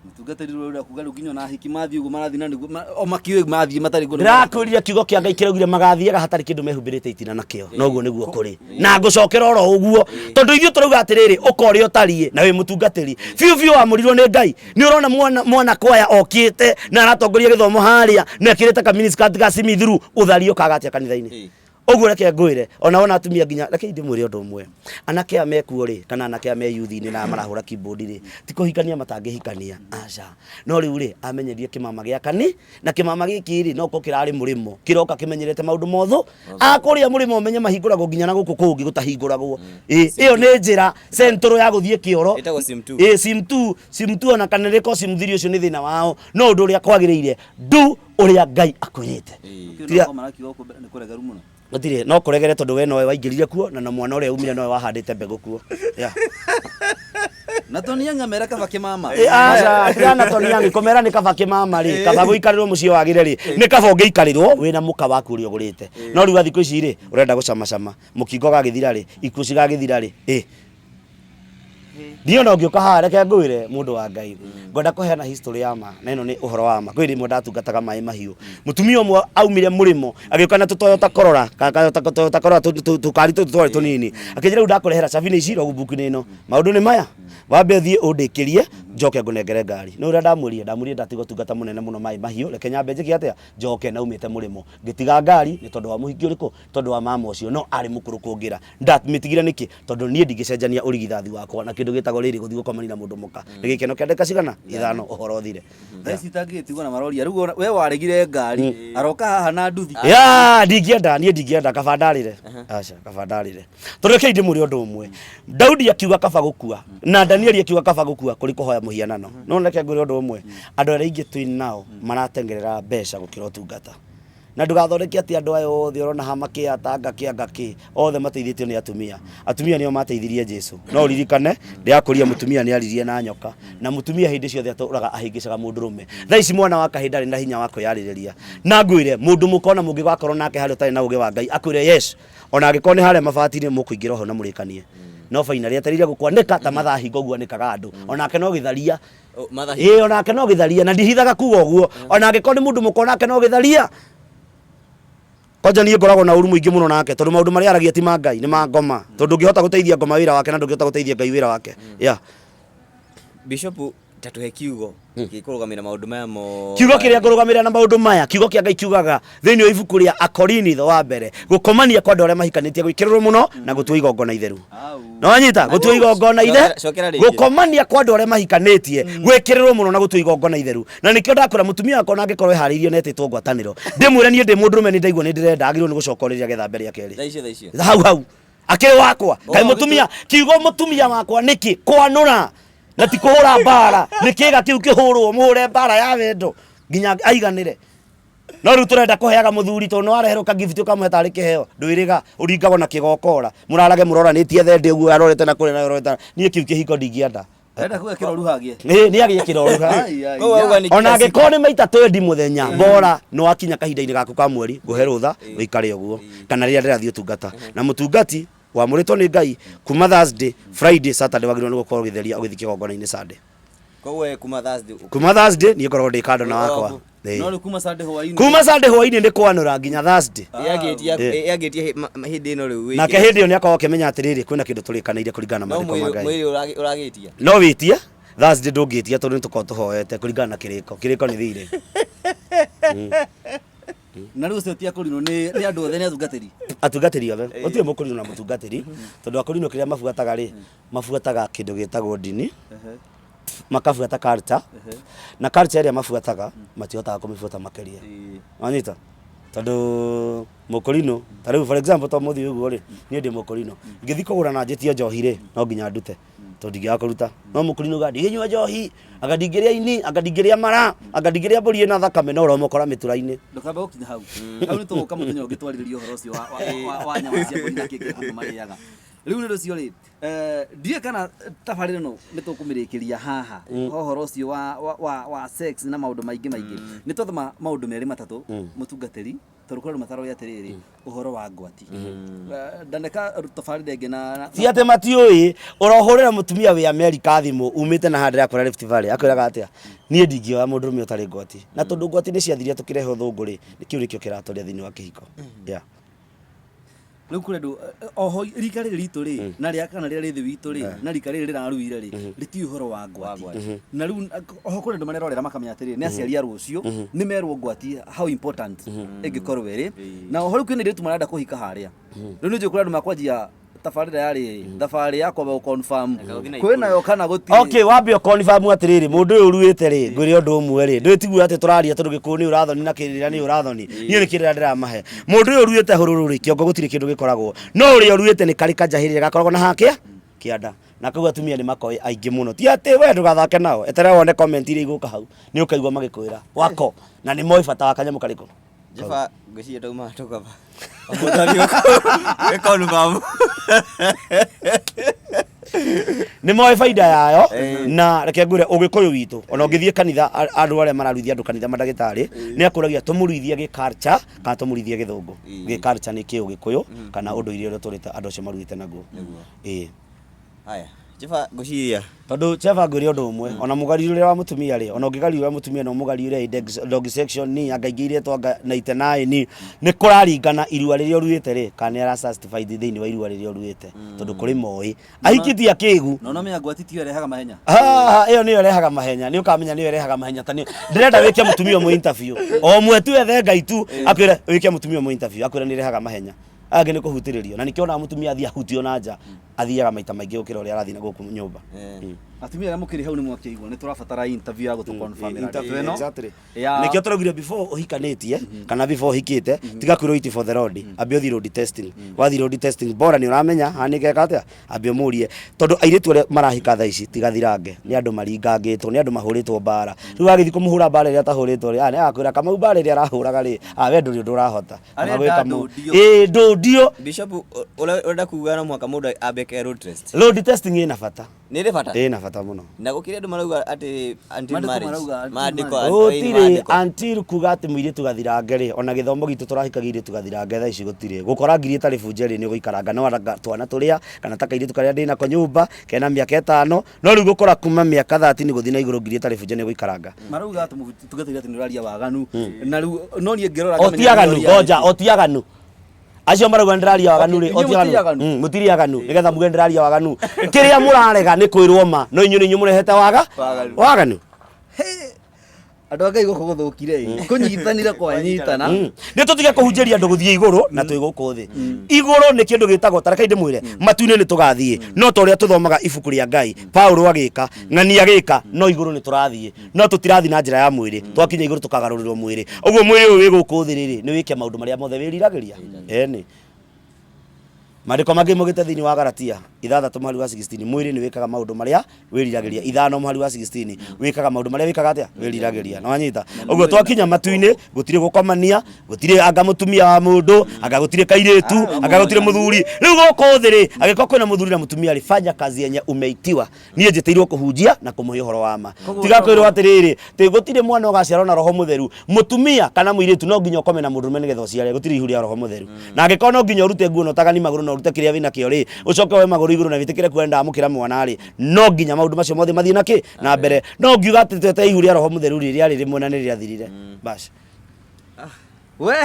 Mũtungatĩri ũrĩa ũrĩa kuga rĩu nginya ona ahiki mathiĩ ũguo marathiĩ na nĩguo o makĩũĩ mathiĩ matarĩ nguo. Ndĩrakwĩrire kiugo kĩa Ngai kĩraugire magathiaga hatarĩ kĩndũ mehumbĩrĩte itina nakĩo. Noguo nĩguo kũrĩ. Na ngũcokera oro ũguo. Tondũ ithuĩ tũrauga atĩrĩrĩ, ũka ũrĩa ũtariĩ na wĩ mũtungatĩri. Biũ biũ wamũrirwo nĩ Ngai. Nĩ ũrona mwana mwana kwaya okĩte na aratongoria gĩthomo harĩa na ekĩrĩte ka miniskirt ga simithuru ũthario kaga atĩa kanitha-inĩ. Ũguo reke ngwĩre, ona wona atumia nginya, reke ndĩmwĩre ũndũ ũmwe, anake aya mekuo rĩ, kana anake aya me youth-inĩ na marahũra keyboard rĩ, ti kũhikania matangĩhikania, aca. No rĩu rĩ, amenyerie kĩmama gĩa kani, na kĩmama gĩkĩ rĩ, no gũkorwo kĩrarĩ mũrĩmo, kĩroka kĩmenyerete maũndũ mothu, a kũrĩa mũrĩmo ũmenye mahingũragwo nginya na gũkũ kũngĩ gũtahingũragwo. Ĩ, ĩyo nĩ njĩra central ya gũthiĩ kĩoro. Ĩtagwo sim two. Ĩ, sim two, sim two ona kana ĩrĩko sim three ũcio nĩ thĩna wao, no ũndũ ũrĩa kwagĩrĩire, do ũrĩa Ngai akwĩrĩte. Kĩu Tiga- no marakiuga gũkũ mbere nĩ kũregeru mũno. Gũtirĩ, no kũregere tondũ we nowe waingĩrire kuo na na mwana ũrĩa umire nowe wahandĩte mbegũ kuo. Yeah. Na Tony Young amera kaba kĩmama. Ĩ, aca tiana Tony Young kũmera nĩ kaba kĩmama rĩ, kaba gũikarĩrwo mũciĩ wagĩre rĩ, nĩ kaba ũngĩikarĩrwo wĩna mũka waku ũrĩa ũgũrĩte. No rĩu thikũ ici rĩ, ũrenda gũcamacama, mũkingo gagĩthira rĩ, ikuũ cigagĩthira rĩ, ĩ Niĩ ona ũngĩũka haha reke ngwĩre mũndũ wa Ngai, ngwenda kũheana history ya ma na ĩno nĩ ũhoro wa ma. Kwĩ rĩmwe ndatungataga maĩ mahiũ, mũtumia ũmwe aumire mũrĩmo agĩũka na tũtoyota Corolla, Toyota Corolla tũkari tũtũ twarĩ tũnini, akĩnjĩra rĩu ndakũrehera cabi nĩ ici logbook nĩ ĩno, maũndũ nĩ maya, wambe ũthiĩ ũndĩkĩrie njoke ngũnengere ngari. Nĩ ũrĩa ndamwĩrire? Ndamwĩrire ndatiga ũtungata mũnene mũno maĩ mahiũ, reke nyambe njĩke atĩa, njoke. Naumĩte mũrĩmo ngĩtiga ngari nĩ tondũ wa mũhiki ũrĩkũ? Tondũ wa mama ũcio, no arĩ mũkũrũ kũngĩra. Ndamĩtigire nĩkĩ? Tondũ niĩ ndingĩcenjania ũrigithathi wakwa na kĩndũ gĩtagwo rĩrĩ gũthiĩ gũkomania na mũndũ mũka. Nĩ gĩkeno kĩa ndagĩka cigana? Ithano, ũhoro ũthire. Thaa ici itangĩgĩtigwo na maroria rĩu ona- we waregire ngari aroka haha na nduthi. Ya, ndingĩenda, niĩ ndingĩenda, kaba ndarĩre. Aca, kaba ndarĩre. Tondũ rekei ndĩmwĩre ũndũ ũmwe. Daudi akiuga kaba gũkua, na Danieli akiuga kaba gũkua kũrĩ kũhoya mũhianano. No reke ngwĩre ũndũ ũmwe, andũ arĩa aingĩ twĩ nao maratengerera mbeca gũkĩra ũtungata. Na ndũgathondeke atĩ andũ aya othe ũrona haha makĩata ngakĩ ngakĩ, othe mateithĩtio nĩ atumia. Atumia nĩo mateithirie Jesu. No ũririkane, ndĩrakũria mũtumia nĩ aririe na nyoka. Na mũtumia hĩndĩ ciothe atũraga ahĩngĩcaga mũndũrũme. Thaa ici mwana wa kahĩĩ ndarĩ na hinya wa kwĩyarĩrĩria. Na ngwĩre, mũndũ mũka ona mũngĩgakorwo nake harĩa ũtarĩ na ũgĩ wa Ngai, akwĩre yes, ona angĩkorwo nĩ harĩa mabati-inĩ mũkũingĩra ho na mũrĩkanie. No finally etereire gũkwanĩka ta mathaa hingo ũguo anĩkaga andũ. Onake no gĩtharia. Ĩĩ onake no gĩtharia na ndihithaga kuga ũguo. Ona angĩkorwo nĩ mũndũ mũka onake no gĩtharia. Kwanja niĩ ngoragwo na ũru mũingĩ mũno nake tondũ maũndũ marĩa aragia ti ma Ngai, nĩ ma ngoma. Tondũ ndũngĩhota gũteithia ngoma wĩra wake na ndũngĩhota gũteithia Ngai wĩra wake. Yeah. Bishop ta tũhe kiugo gĩkũrũgamĩrĩra maũndũ maya mothe. Kiugo kĩrĩa ngũrũgamĩrĩra na maũndũ maya, kiugo kĩa Ngai kiugaga thĩinĩ wa ibuku rĩa Akorinitho wa mbere, gũkomania kwa andũ arĩa mahikanĩtie gwĩkĩrĩrwo mũno na gũtua igongona itheru. Nĩwanyita? Gũtua igongona ithe Cokera rĩngĩ. gũkomania kwa andũ arĩa mahikanĩtie gwĩkĩrĩrwo mũno na gũtua igongona itheru. Na nĩkĩo ndakwĩra mũtumia wakwa ona angĩkorwo eharĩirie na etĩtwo ngwatanĩro, ndĩmwĩre niĩ ndĩ mũndũrũme nĩ ndaigua nĩ ndĩrenda, agĩrĩirwo nĩ gũcoka ũrĩrĩ agethambe rĩa kerĩ. Thaa icio thaa icio. Hau hau. Akĩrĩ wakwa. Kaĩ mũtumia, kiugo mũtumia wakwa nĩkĩ? Kwanũra. Na ti kũhũra mbara. Nĩ kĩga kĩu kĩhũrwo, mũhũre mbara ya wendo nginya aiganĩre. No rĩu tũrenda kũheaga mũthuri tondũ nĩ wareherwo ka gift ũkamũhe tarĩ kĩheo. Ndwĩrĩga, ũringagwo na kĩgokora. Mũrarage mũroranĩtie thende ũguo arorete na kũrĩa nawe ũrorete na. Niĩ kĩu kĩhiko ndingĩenda. Arenda kuga kĩroruha agĩe. Ĩĩ nĩ agĩe kĩroruha. Ai, ai, Koguo auga nĩ Ona kila angĩkorwo nĩ maita twendi mũthenya, bora nĩ wakinya kahinda-inĩ gaku ka mweri, ngũhe rũtha ũikare ũguo. Kana rĩrĩa ndĩrathiĩ ũtungata. Na mũtungati wamũrĩtwo nĩ Ngai kuma Thursday, Friday, Saturday wagĩrĩirwo nĩ gũkorwo ũgĩtheria ũgĩthiĩ kĩgongona-inĩ Sunday. Koguo we kuma Thursday Kuma Thursday niĩ ngoragwo ndĩ kando na wakwa. Ĩĩ. No rĩu kuma Sunday hwainĩ. Kuma Sunday hwainĩ nĩ kwanũra nginya Thursday. Ĩangĩtia Ĩĩ. ĩangĩtia hĩndĩ ĩno rĩu Nake hĩndĩ ĩyo nĩ akoragwo akĩmenya atĩrĩrĩ kwĩna kĩndũ tũrĩkanĩire kũringana na no maandĩko ma mwĩrĩ Ngai. mwĩrĩ ũragĩtia. No wĩtie Thursday ndũngĩtia tondũ nĩ tũkoragwo tũhoete kũringana na kĩrĩko. Kĩrĩko nĩ thirĩ. Na rĩu ũcio ti akũrinũ nĩ nĩ andũ othe nĩ atungatĩri. Atungatĩri othe. Gũtirĩ mũkũrinũ na mũtungatĩri tondũ akũrinũ kĩrĩa mabuataga rĩ, mabuataga kĩndũ gĩtagwo ndini, makabuata culture, na culture ĩrĩa mabuataga matihotaga kũmĩbuata makĩria. Wanyita? Tondũ mũkũrinũ, ta rĩu for example ta ũmũthĩ ũguo rĩ, niĩ ndĩ mũkũrinũ. Ingĩthiĩ kũgũra na njĩtie njohi rĩ, no nginya ndute. Tondũ ndingĩaga kũruta. No mũkũrinũ augaga ndingĩnyua njohi, anga ndingĩrĩa ini, anga ndingĩrĩa mara, anga ndingĩrĩa mbũri ĩna thakame, no ũramũkora mĩtura-inĩ. Ndũkambe gũkinya hau. Hau nĩ tũgũka mũthenya ũngĩ twarĩrĩrie ũhoro ũcio wa, wa, wa, wa nyama cia mbũri na kĩngĩ andũ marĩaga. Rĩu nĩ ũndũ ũcio rĩ, ndiũĩ kana tabarĩra ĩno nĩ tũkũmĩrĩkĩria haha ũhoro ũcio wa, wa, wa, wa sex na maũndũ maingĩ maingĩ. Nĩ twathoma maũndũ merĩ matatũ mũtungatĩri tondũ kũrĩ andũ mataroĩ atĩrĩrĩ ũhoro wa ngwati. Ndaneka tabarĩra ĩngĩ na, na Ti atĩ matiũĩ, ũrohũrĩra mũtumia wĩ Amerika thimũ umĩte na haha ndĩrakwĩra Rift Valley, akwĩraga atĩa? Niĩ ndingĩoya mũndũrũme ũtarĩ ngwati. Na tondũ ngwati nĩ ciathirire tũkĩrehe ũthũngũ rĩ, kĩu nĩkĩo kĩratũrĩa thĩinĩ wa kĩhiko. Yeah. Rĩu kũrĩ andũ oho rika rĩrĩ ritũ rĩ na rĩa kana rĩrĩa rĩ thĩ witũ rĩ na rika rĩrĩ rĩraruire rĩ rĩtiũĩ ũhoro wa ngwati na rĩu oho kũrĩ andũ marerorera makamenya atĩrĩrĩ nĩ aciari a rũciũ nĩ merwo ngwati how important ĩngĩkorwo ĩrĩ na oho rĩu kwĩna airĩtu marenda kũhika harĩa rĩu nĩ njũĩ kũrĩ andũ makwanjia tabarĩra ya rĩrĩ thabarĩ ya kwamba gũ confirm kwĩnayo kana gũtirĩ. Okay, wambe ũ confirm atĩrĩrĩ, mũndũ ũyũ ũruĩte rĩ, ngwĩre ũndũ ũmwe rĩ, ndwĩtigua atĩ tũraria tondũ gĩkũyũ nĩ ũrathoni na kĩrĩra nĩ ũrathoni, niĩ nĩ kĩrĩra ndĩramahe. Mũndũ ũyũ ũruĩte hũrũrũ rĩ, kĩongo gũtirĩ kĩndũ gĩkoragwo, no ũrĩa ũruĩte nĩ karĩ kanjahĩrĩre gakoragwo na hakĩa kĩanda. Na kau atumia nĩ makoĩ aingĩ mũno. Ti atĩ we ndũgathake nao, eterera wone comment iria igũka hau, nĩ ũkaigua magĩkwĩra wako, na nĩ moĩ bata wa kanyamũ karĩkũ. Njefa ngwĩciria ndauma tũkaba. Mũtari wĩ confirm. Nĩ moĩ baida yayo. Na reke ngwĩre, ũgĩkũyũ witũ, ona ũngĩthiĩ kanitha, andũ arĩa mararuithia andũ kanitha, mandagĩtarĩ nĩ akũragia tũmũruithie gĩ culture kana tũmũruithie gĩthũngũ. Gĩ culture nĩ kĩ ũgĩkũyũ kana ũndũire ũrĩa tũrĩte andũ acio maruĩte naguo. Ĩĩ. Haya, Jeba, ngwĩciria Tondũ Cheva, ngwĩre ũndũ ũmwe, ona mũgariũrĩre wa mũtumia rĩ, ona ũngĩgariũra mũtumia na ũmũgariũre dog section ni anga ingĩ iretwo anga 99, nĩ kũraringana irua rĩrĩa ũruĩte rĩ, kana nĩ ara certified thĩinĩ wa irua rĩrĩa ũruĩte, tondũ kũrĩ moĩ ahikĩtie akĩgu. No mĩangũ atitio ĩrehaga mahenya. Ah, ĩyo nĩyo ĩrehaga mahenya. Nĩ ũkamenya nĩyo ĩrehaga mahenya. Ta nĩ ndĩrenda wĩke mũtumia ũmwe interview, o ũmwe tu, ethe Ngai tu akwĩre wĩke mũtumia ũmwe interview, akwĩre nĩ ĩrehaga mahenya. Angĩ nĩ kũhutĩrĩrio, na nĩkĩo onaga mũtumia athiĩ ahutio na nja, athiaga maita maingĩ gũkĩra ũrĩa arathiĩ na gũkũ nyũmba. Atumia arĩa mũkĩrĩ hau nĩ mwakĩigua, nĩ tũrabatara interview ya gũtũ confirm ndeto ĩno. Ya Nĩkĩo tũraugire before ũhikanĩtie kana before ũhikĩte, tiga kwĩrwo it for the road, ambe ũthiĩ road testing. Wathiĩ road testing, bora nĩ ũramenya hanĩke atĩa, ambe ũmũrie, tondũ airĩtu arĩa marahika thaa ici tigathirange, nĩ andũ maringangĩtwo, nĩ andũ mahũrĩtwo mbara. Rĩu wagĩthiĩ kũmũhũra mbara ĩrĩa atahũrĩtwo rĩ, nĩ agakwĩra, "Kamau, mbara ĩrĩa arahũraga rĩ, we ndũrĩ ũndũ ũrahota." Arenda Kamau ĩ Kamau. ndũndio. Ĩ, ndũndio. Bishop, ũrenda kuga no mũhaka mũndũ ambe eke road test? Road testing ĩna bata. Nĩ ĩrĩ bata. Ĩna bata mũno. Na gũkĩrĩ andũ marauga atĩ until Maandĩko marriage. marauga until Maandĩko marriage. Gũtirĩ maandĩko. until kuga atĩ mũirĩtu gathirange rĩ, ona gĩthomo gitũ tũrahikagia airĩtu gathirange thaa ici gũtirĩ gũkora ngiri ĩtarĩ bunje rĩ, nĩ ũgũikaranga no anga twana tũrĩa kana ta kairĩtu karĩa ndĩnako nyũmba kena mĩaka 5, no rĩu gũkora kuma mĩaka 30 gũthiĩ na igũrũ, ngiri ĩtarĩ bunje nĩ ũgũikaranga. Marauga atĩ mũtungatĩri atĩ nĩ ũraria waganu, na rĩu no niĩ ngĩrora O ti aganu. Ngoja, o ti aganu acio marauga ndĩraria waganu rĩ. Okay, O ti inyuĩ mũtirĩ aganu. aganu? Mũtirĩ aganu nĩgetha muge ndĩraria waganu. Kĩrĩa mũrarega nĩ kwĩrwo ma, no inyuĩ nĩ inyuĩ mũrehete waga Waganu. Waganu. Andũ a Ngai, gũkũ gũthũkire ĩ, kũnyitanire kwanyitana. Nĩ tũtige kũhunjĩria andũ gũthiĩ igũrũ na twĩ gũkũ thĩ. Igũrũ nĩ kĩndũ gĩtagwo, ta rekei ndĩmwĩre, matu-inĩ nĩ tũgathiĩ, no ta ũrĩa tũthomaga ibuku rĩa Ngai, Paulo agĩka, ng'ani agĩka, no igũrũ nĩ tũrathiĩ, no tũtirathiĩ na njĩra ya mwĩrĩ. Twakinya igũrũ tũkagarũrĩrwo mwĩrĩ. Ũguo mwĩrĩ ũyũ wĩ gũkũ thĩ rĩrĩ, nĩ wĩke maũndũ marĩa mothe wĩriragĩria ene. Maandĩko mangĩ maugĩte thĩinĩ wa Galatia 6 mũhari wa 16, mwĩrĩ nĩ wĩkaga maũndũ marĩa wĩriragĩria. 5 mũhari wa 16, wĩkaga maũndũ marĩa wĩkaga atĩa? Wĩriragĩria. Na wanyita ũguo, twakinya matu-inĩ gũtirĩ gũkomania, gũtirĩ anga mũtumia wa mũndũ, anga gũtirĩ kairĩtu, anga gũtirĩ mũthuri. Rĩu gũkũ thĩ rĩ, angĩkorwo kwĩna mũthuri na mũtumia rĩ, fanya kazi yenye umeitiwa. Niĩ njĩtĩirwo kũhunjia na kũmũhe ũhoro wa ma. Tiga kwĩrwo atĩrĩrĩ tĩ gũtirĩ mwana ũgaciarwo na roho mũtheru. Mũtumia kana mũirĩtu no nginya ũkome na mũndũrũme nĩgetha ũciare, gũtirĩ ihu rĩa roho mũtheru. Na angĩkorwo no nginya ũrute nguo na ũtagani magũrũ na ũrute kĩrĩa wĩnakĩo rĩ, ũcoke woe magũrũ igũrũ na wĩtĩkĩre kuona ndamũkĩra mwana rĩ, no nginya maũndũ macio mothe mathiĩ na kĩ na mbere. No ngiuga atĩ twete ihu rĩa roho mũtheru rĩ, rĩarĩ rĩmwe na nĩ rĩathirire bas. We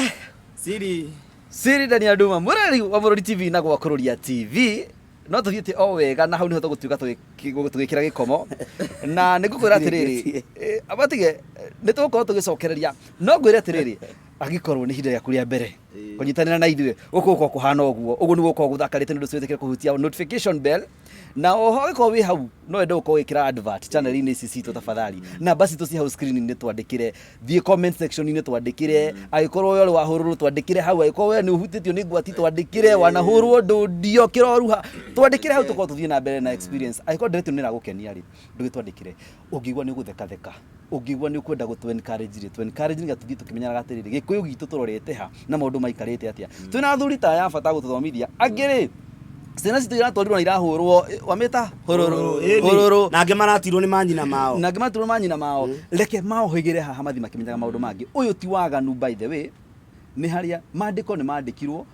Siri. Siri Daniel Duma, mũreri wa Mũrori TV na Gwakũrũria TV, no tũthiĩte o wega na hau nĩho tũgũtuĩka tũgĩkĩra gĩkomo, na nĩ ngũkwĩra atĩrĩrĩ, matige nĩ tũgũkorwo tũgĩcokereria, no ngwĩre atĩrĩrĩ, angĩkorwo nĩ ihinda rĩaku rĩa mbere kũnyitanĩra na ithuĩ, gũkũ gũkorwo kũhana ũguo, ũguo nĩguo gũkorwo gũthakarĩte. Nĩ ũndũ ũcio wĩtĩkĩre kũhutia notification bell, na oho angĩkorwo wĩ hau no wende gũkorwo ũgĩkĩra advert channel-inĩ ici citũ, tafadhali namba citũ ci hau screen-inĩ, twandĩkĩre. Thiĩ comment section-inĩ, twandĩkĩre. Angĩkorwo we ũrĩ wahũrũrwo, twandĩkĩre hau. Angĩkorwo we nĩ ũhutĩtio nĩ ngwati, twandĩkĩre. Wanahũrwo ndũndio kĩroruha, twandĩkĩre hau, tũkorwo tũthiĩ na mbere na experience. Angĩkorwo ndeto nĩ ĩragũkenia rĩ, ndũgĩtwandĩkĩre. Ũngĩigua nĩ ũgũthekatheka, ũngĩigua nĩ ũkwenda gũtũ encourage rĩ, tũ encourage, nĩgetha tũthiĩ tũkĩmenyaga atĩrĩrĩ, gĩkũyũ gitũ tũrorete ha na maũndũ maikarĩte atĩa. Twĩna athuri ta aya a bata gũtũthomithia. Angĩ rĩ, ciana citũ iratwarirwo na irahũrwo, wamĩta hũrũrũ hũrũrũ. Na angĩ maratirwo nĩ manyina mao. Na angĩ matirwo manyina mao. Reke maohĩgĩre haha mathi makĩmenyaga maũndũ mangĩ. Ũyũ ti waganu, by the way, nĩ harĩa maandĩko nĩ mandĩkirwo,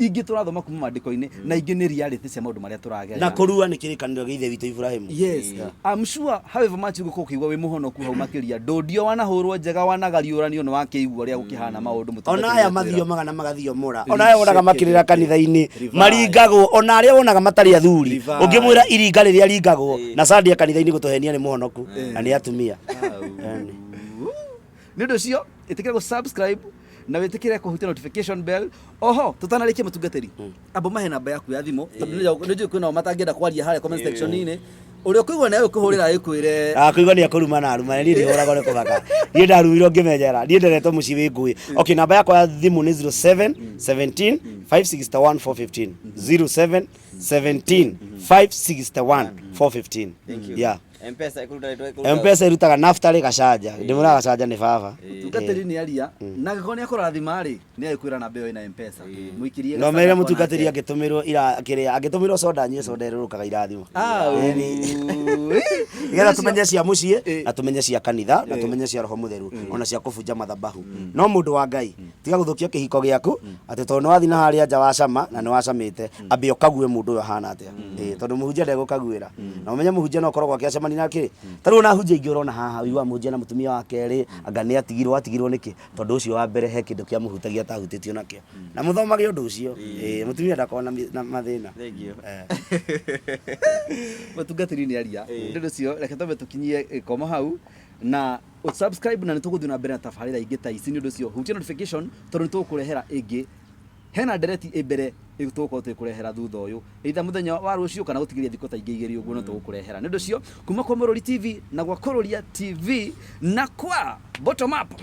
ingĩ tũrathoma kuma maandĩko-inĩ na ingĩ nĩ reality cia maũndũ marĩa tũragerera. Na kũrua nĩ kĩrĩkanĩro gĩa ithe witũ Iburahĩmu. Yes. I'm sure however much ũgũkorwo ũkĩigua wĩ mũhonoku hau makĩria, ndũndio wanahũrwo njega, wanagariũranio, nĩ wakĩigua ũrĩa gũkĩhana maũndũ mũtungatĩri Ona aya atwĩra. mathiomaga na magathiomora, ona aya wonaga makĩrĩra kanitha-inĩ Rivai. maringagwo, ona arĩa wonaga matarĩ athuri, Rivai. ũngĩmwĩra iringa rĩrĩa ringagwo na sandia kanitha-inĩ gũtũhenia nĩ mũhonoku na nĩ atumia. Eni. Nĩ ũndũ ũcio ĩtĩkĩra gũ subscribe na wĩtĩkĩre kũhutia notification bell. Oho tũtanarĩkia, mũtungatĩri, amba mahe namba yaku ya thimũ, tondũ nĩ njũĩ kwĩnao matangĩenda kwaria harĩa comment section-inĩ. Ũrĩa ũkũigua nawe ũkũhũrĩra ĩkwĩre. Ah, kũigua nĩ akũruma na aruma, niĩ ndihũragwo nĩ kũmaka. Niĩ ndarumirwo ngĩmenyera, niĩ nderetwo mũciĩ wĩ ngũĩ. Okay, namba yakwa ya thimũ nĩ 07 17 561 415, 07 17 561 415. Yeah. Mpesa ĩkũruta rĩtwa ĩkũruta Mpesa ĩrutaga Naftali Gacanja, ndĩmũraga Gacanja nĩ baba. Mũtungatĩri nĩ aria na angĩkorwo nĩ akũrathima rĩ, nĩ agĩkwĩra namba ĩyo ĩna Mpesa mũikĩrie. No mere mũtungatĩri angĩtũmĩrwo ira kĩrĩa, angĩtũmĩrwo soda anyue soda ĩrũrũkaga irathimo. Nĩgetha tũmenye cia mũciĩ na tũmenye cia kanitha na tũmenye cia roho mũtheru ona cia kũbunja mathabahu. No mũndũ wa Ngai, tiga gũthũkia kĩhiko gĩaku atĩ tondũ nĩ wathiĩ na harĩa nja wacama na nĩ wacamĩte, ambe ũkague mũndũ ũyũ ahana atĩa. Ĩĩ, tondũ mũhunjia ndegũkaguĩra. Na ũmenye mũhunjia no ũkoragwo akĩacemania na kĩ ta rĩu ona ahunjia aingĩ ũrona haha, ũiguaga mũhunjia na mũtumia wa kerĩ, anga nĩ atigirwo, atigirwo nĩkĩ? Tondũ ũcio wa mbere he kĩndũ kĩamũhutagia atahutĩtio nakĩo. Na mũthomage ũndũ ũcio. Ĩĩ, mũtumia ndakoragwo na mathĩna. Thank you. Mũtungatĩri nĩ aria. Nĩ ũndũ ũcio reke twambe tũkinyie gĩkomo hau na subscribe, na nĩ tũgũthiĩ na mbere na tabarĩra ingĩ ta ici. Nĩ ũndũ ũcio hutia notification tondũ nĩ tũgũkũrehera ĩngĩ hena ndereti ĩ mbere tũgũkorwo tũgĩkũrehera thutha ũyũ, either mũthenya wa rũciũ kana gũtigĩria thikũ ta ingĩ igĩrĩ ũguo, no tũgũkũrehera. Nĩ ũndũ ũcio kuma kwa Mũrũri TV na gwa Kũrũria TV na kwa Bottom Up.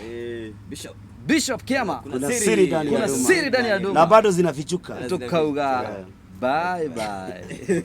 Bishop. Bishop Kiama. Kuna siri ndani ya Kuna duma. siri ndani ya duma. Na bado zinafichuka. Tukauga bye bye.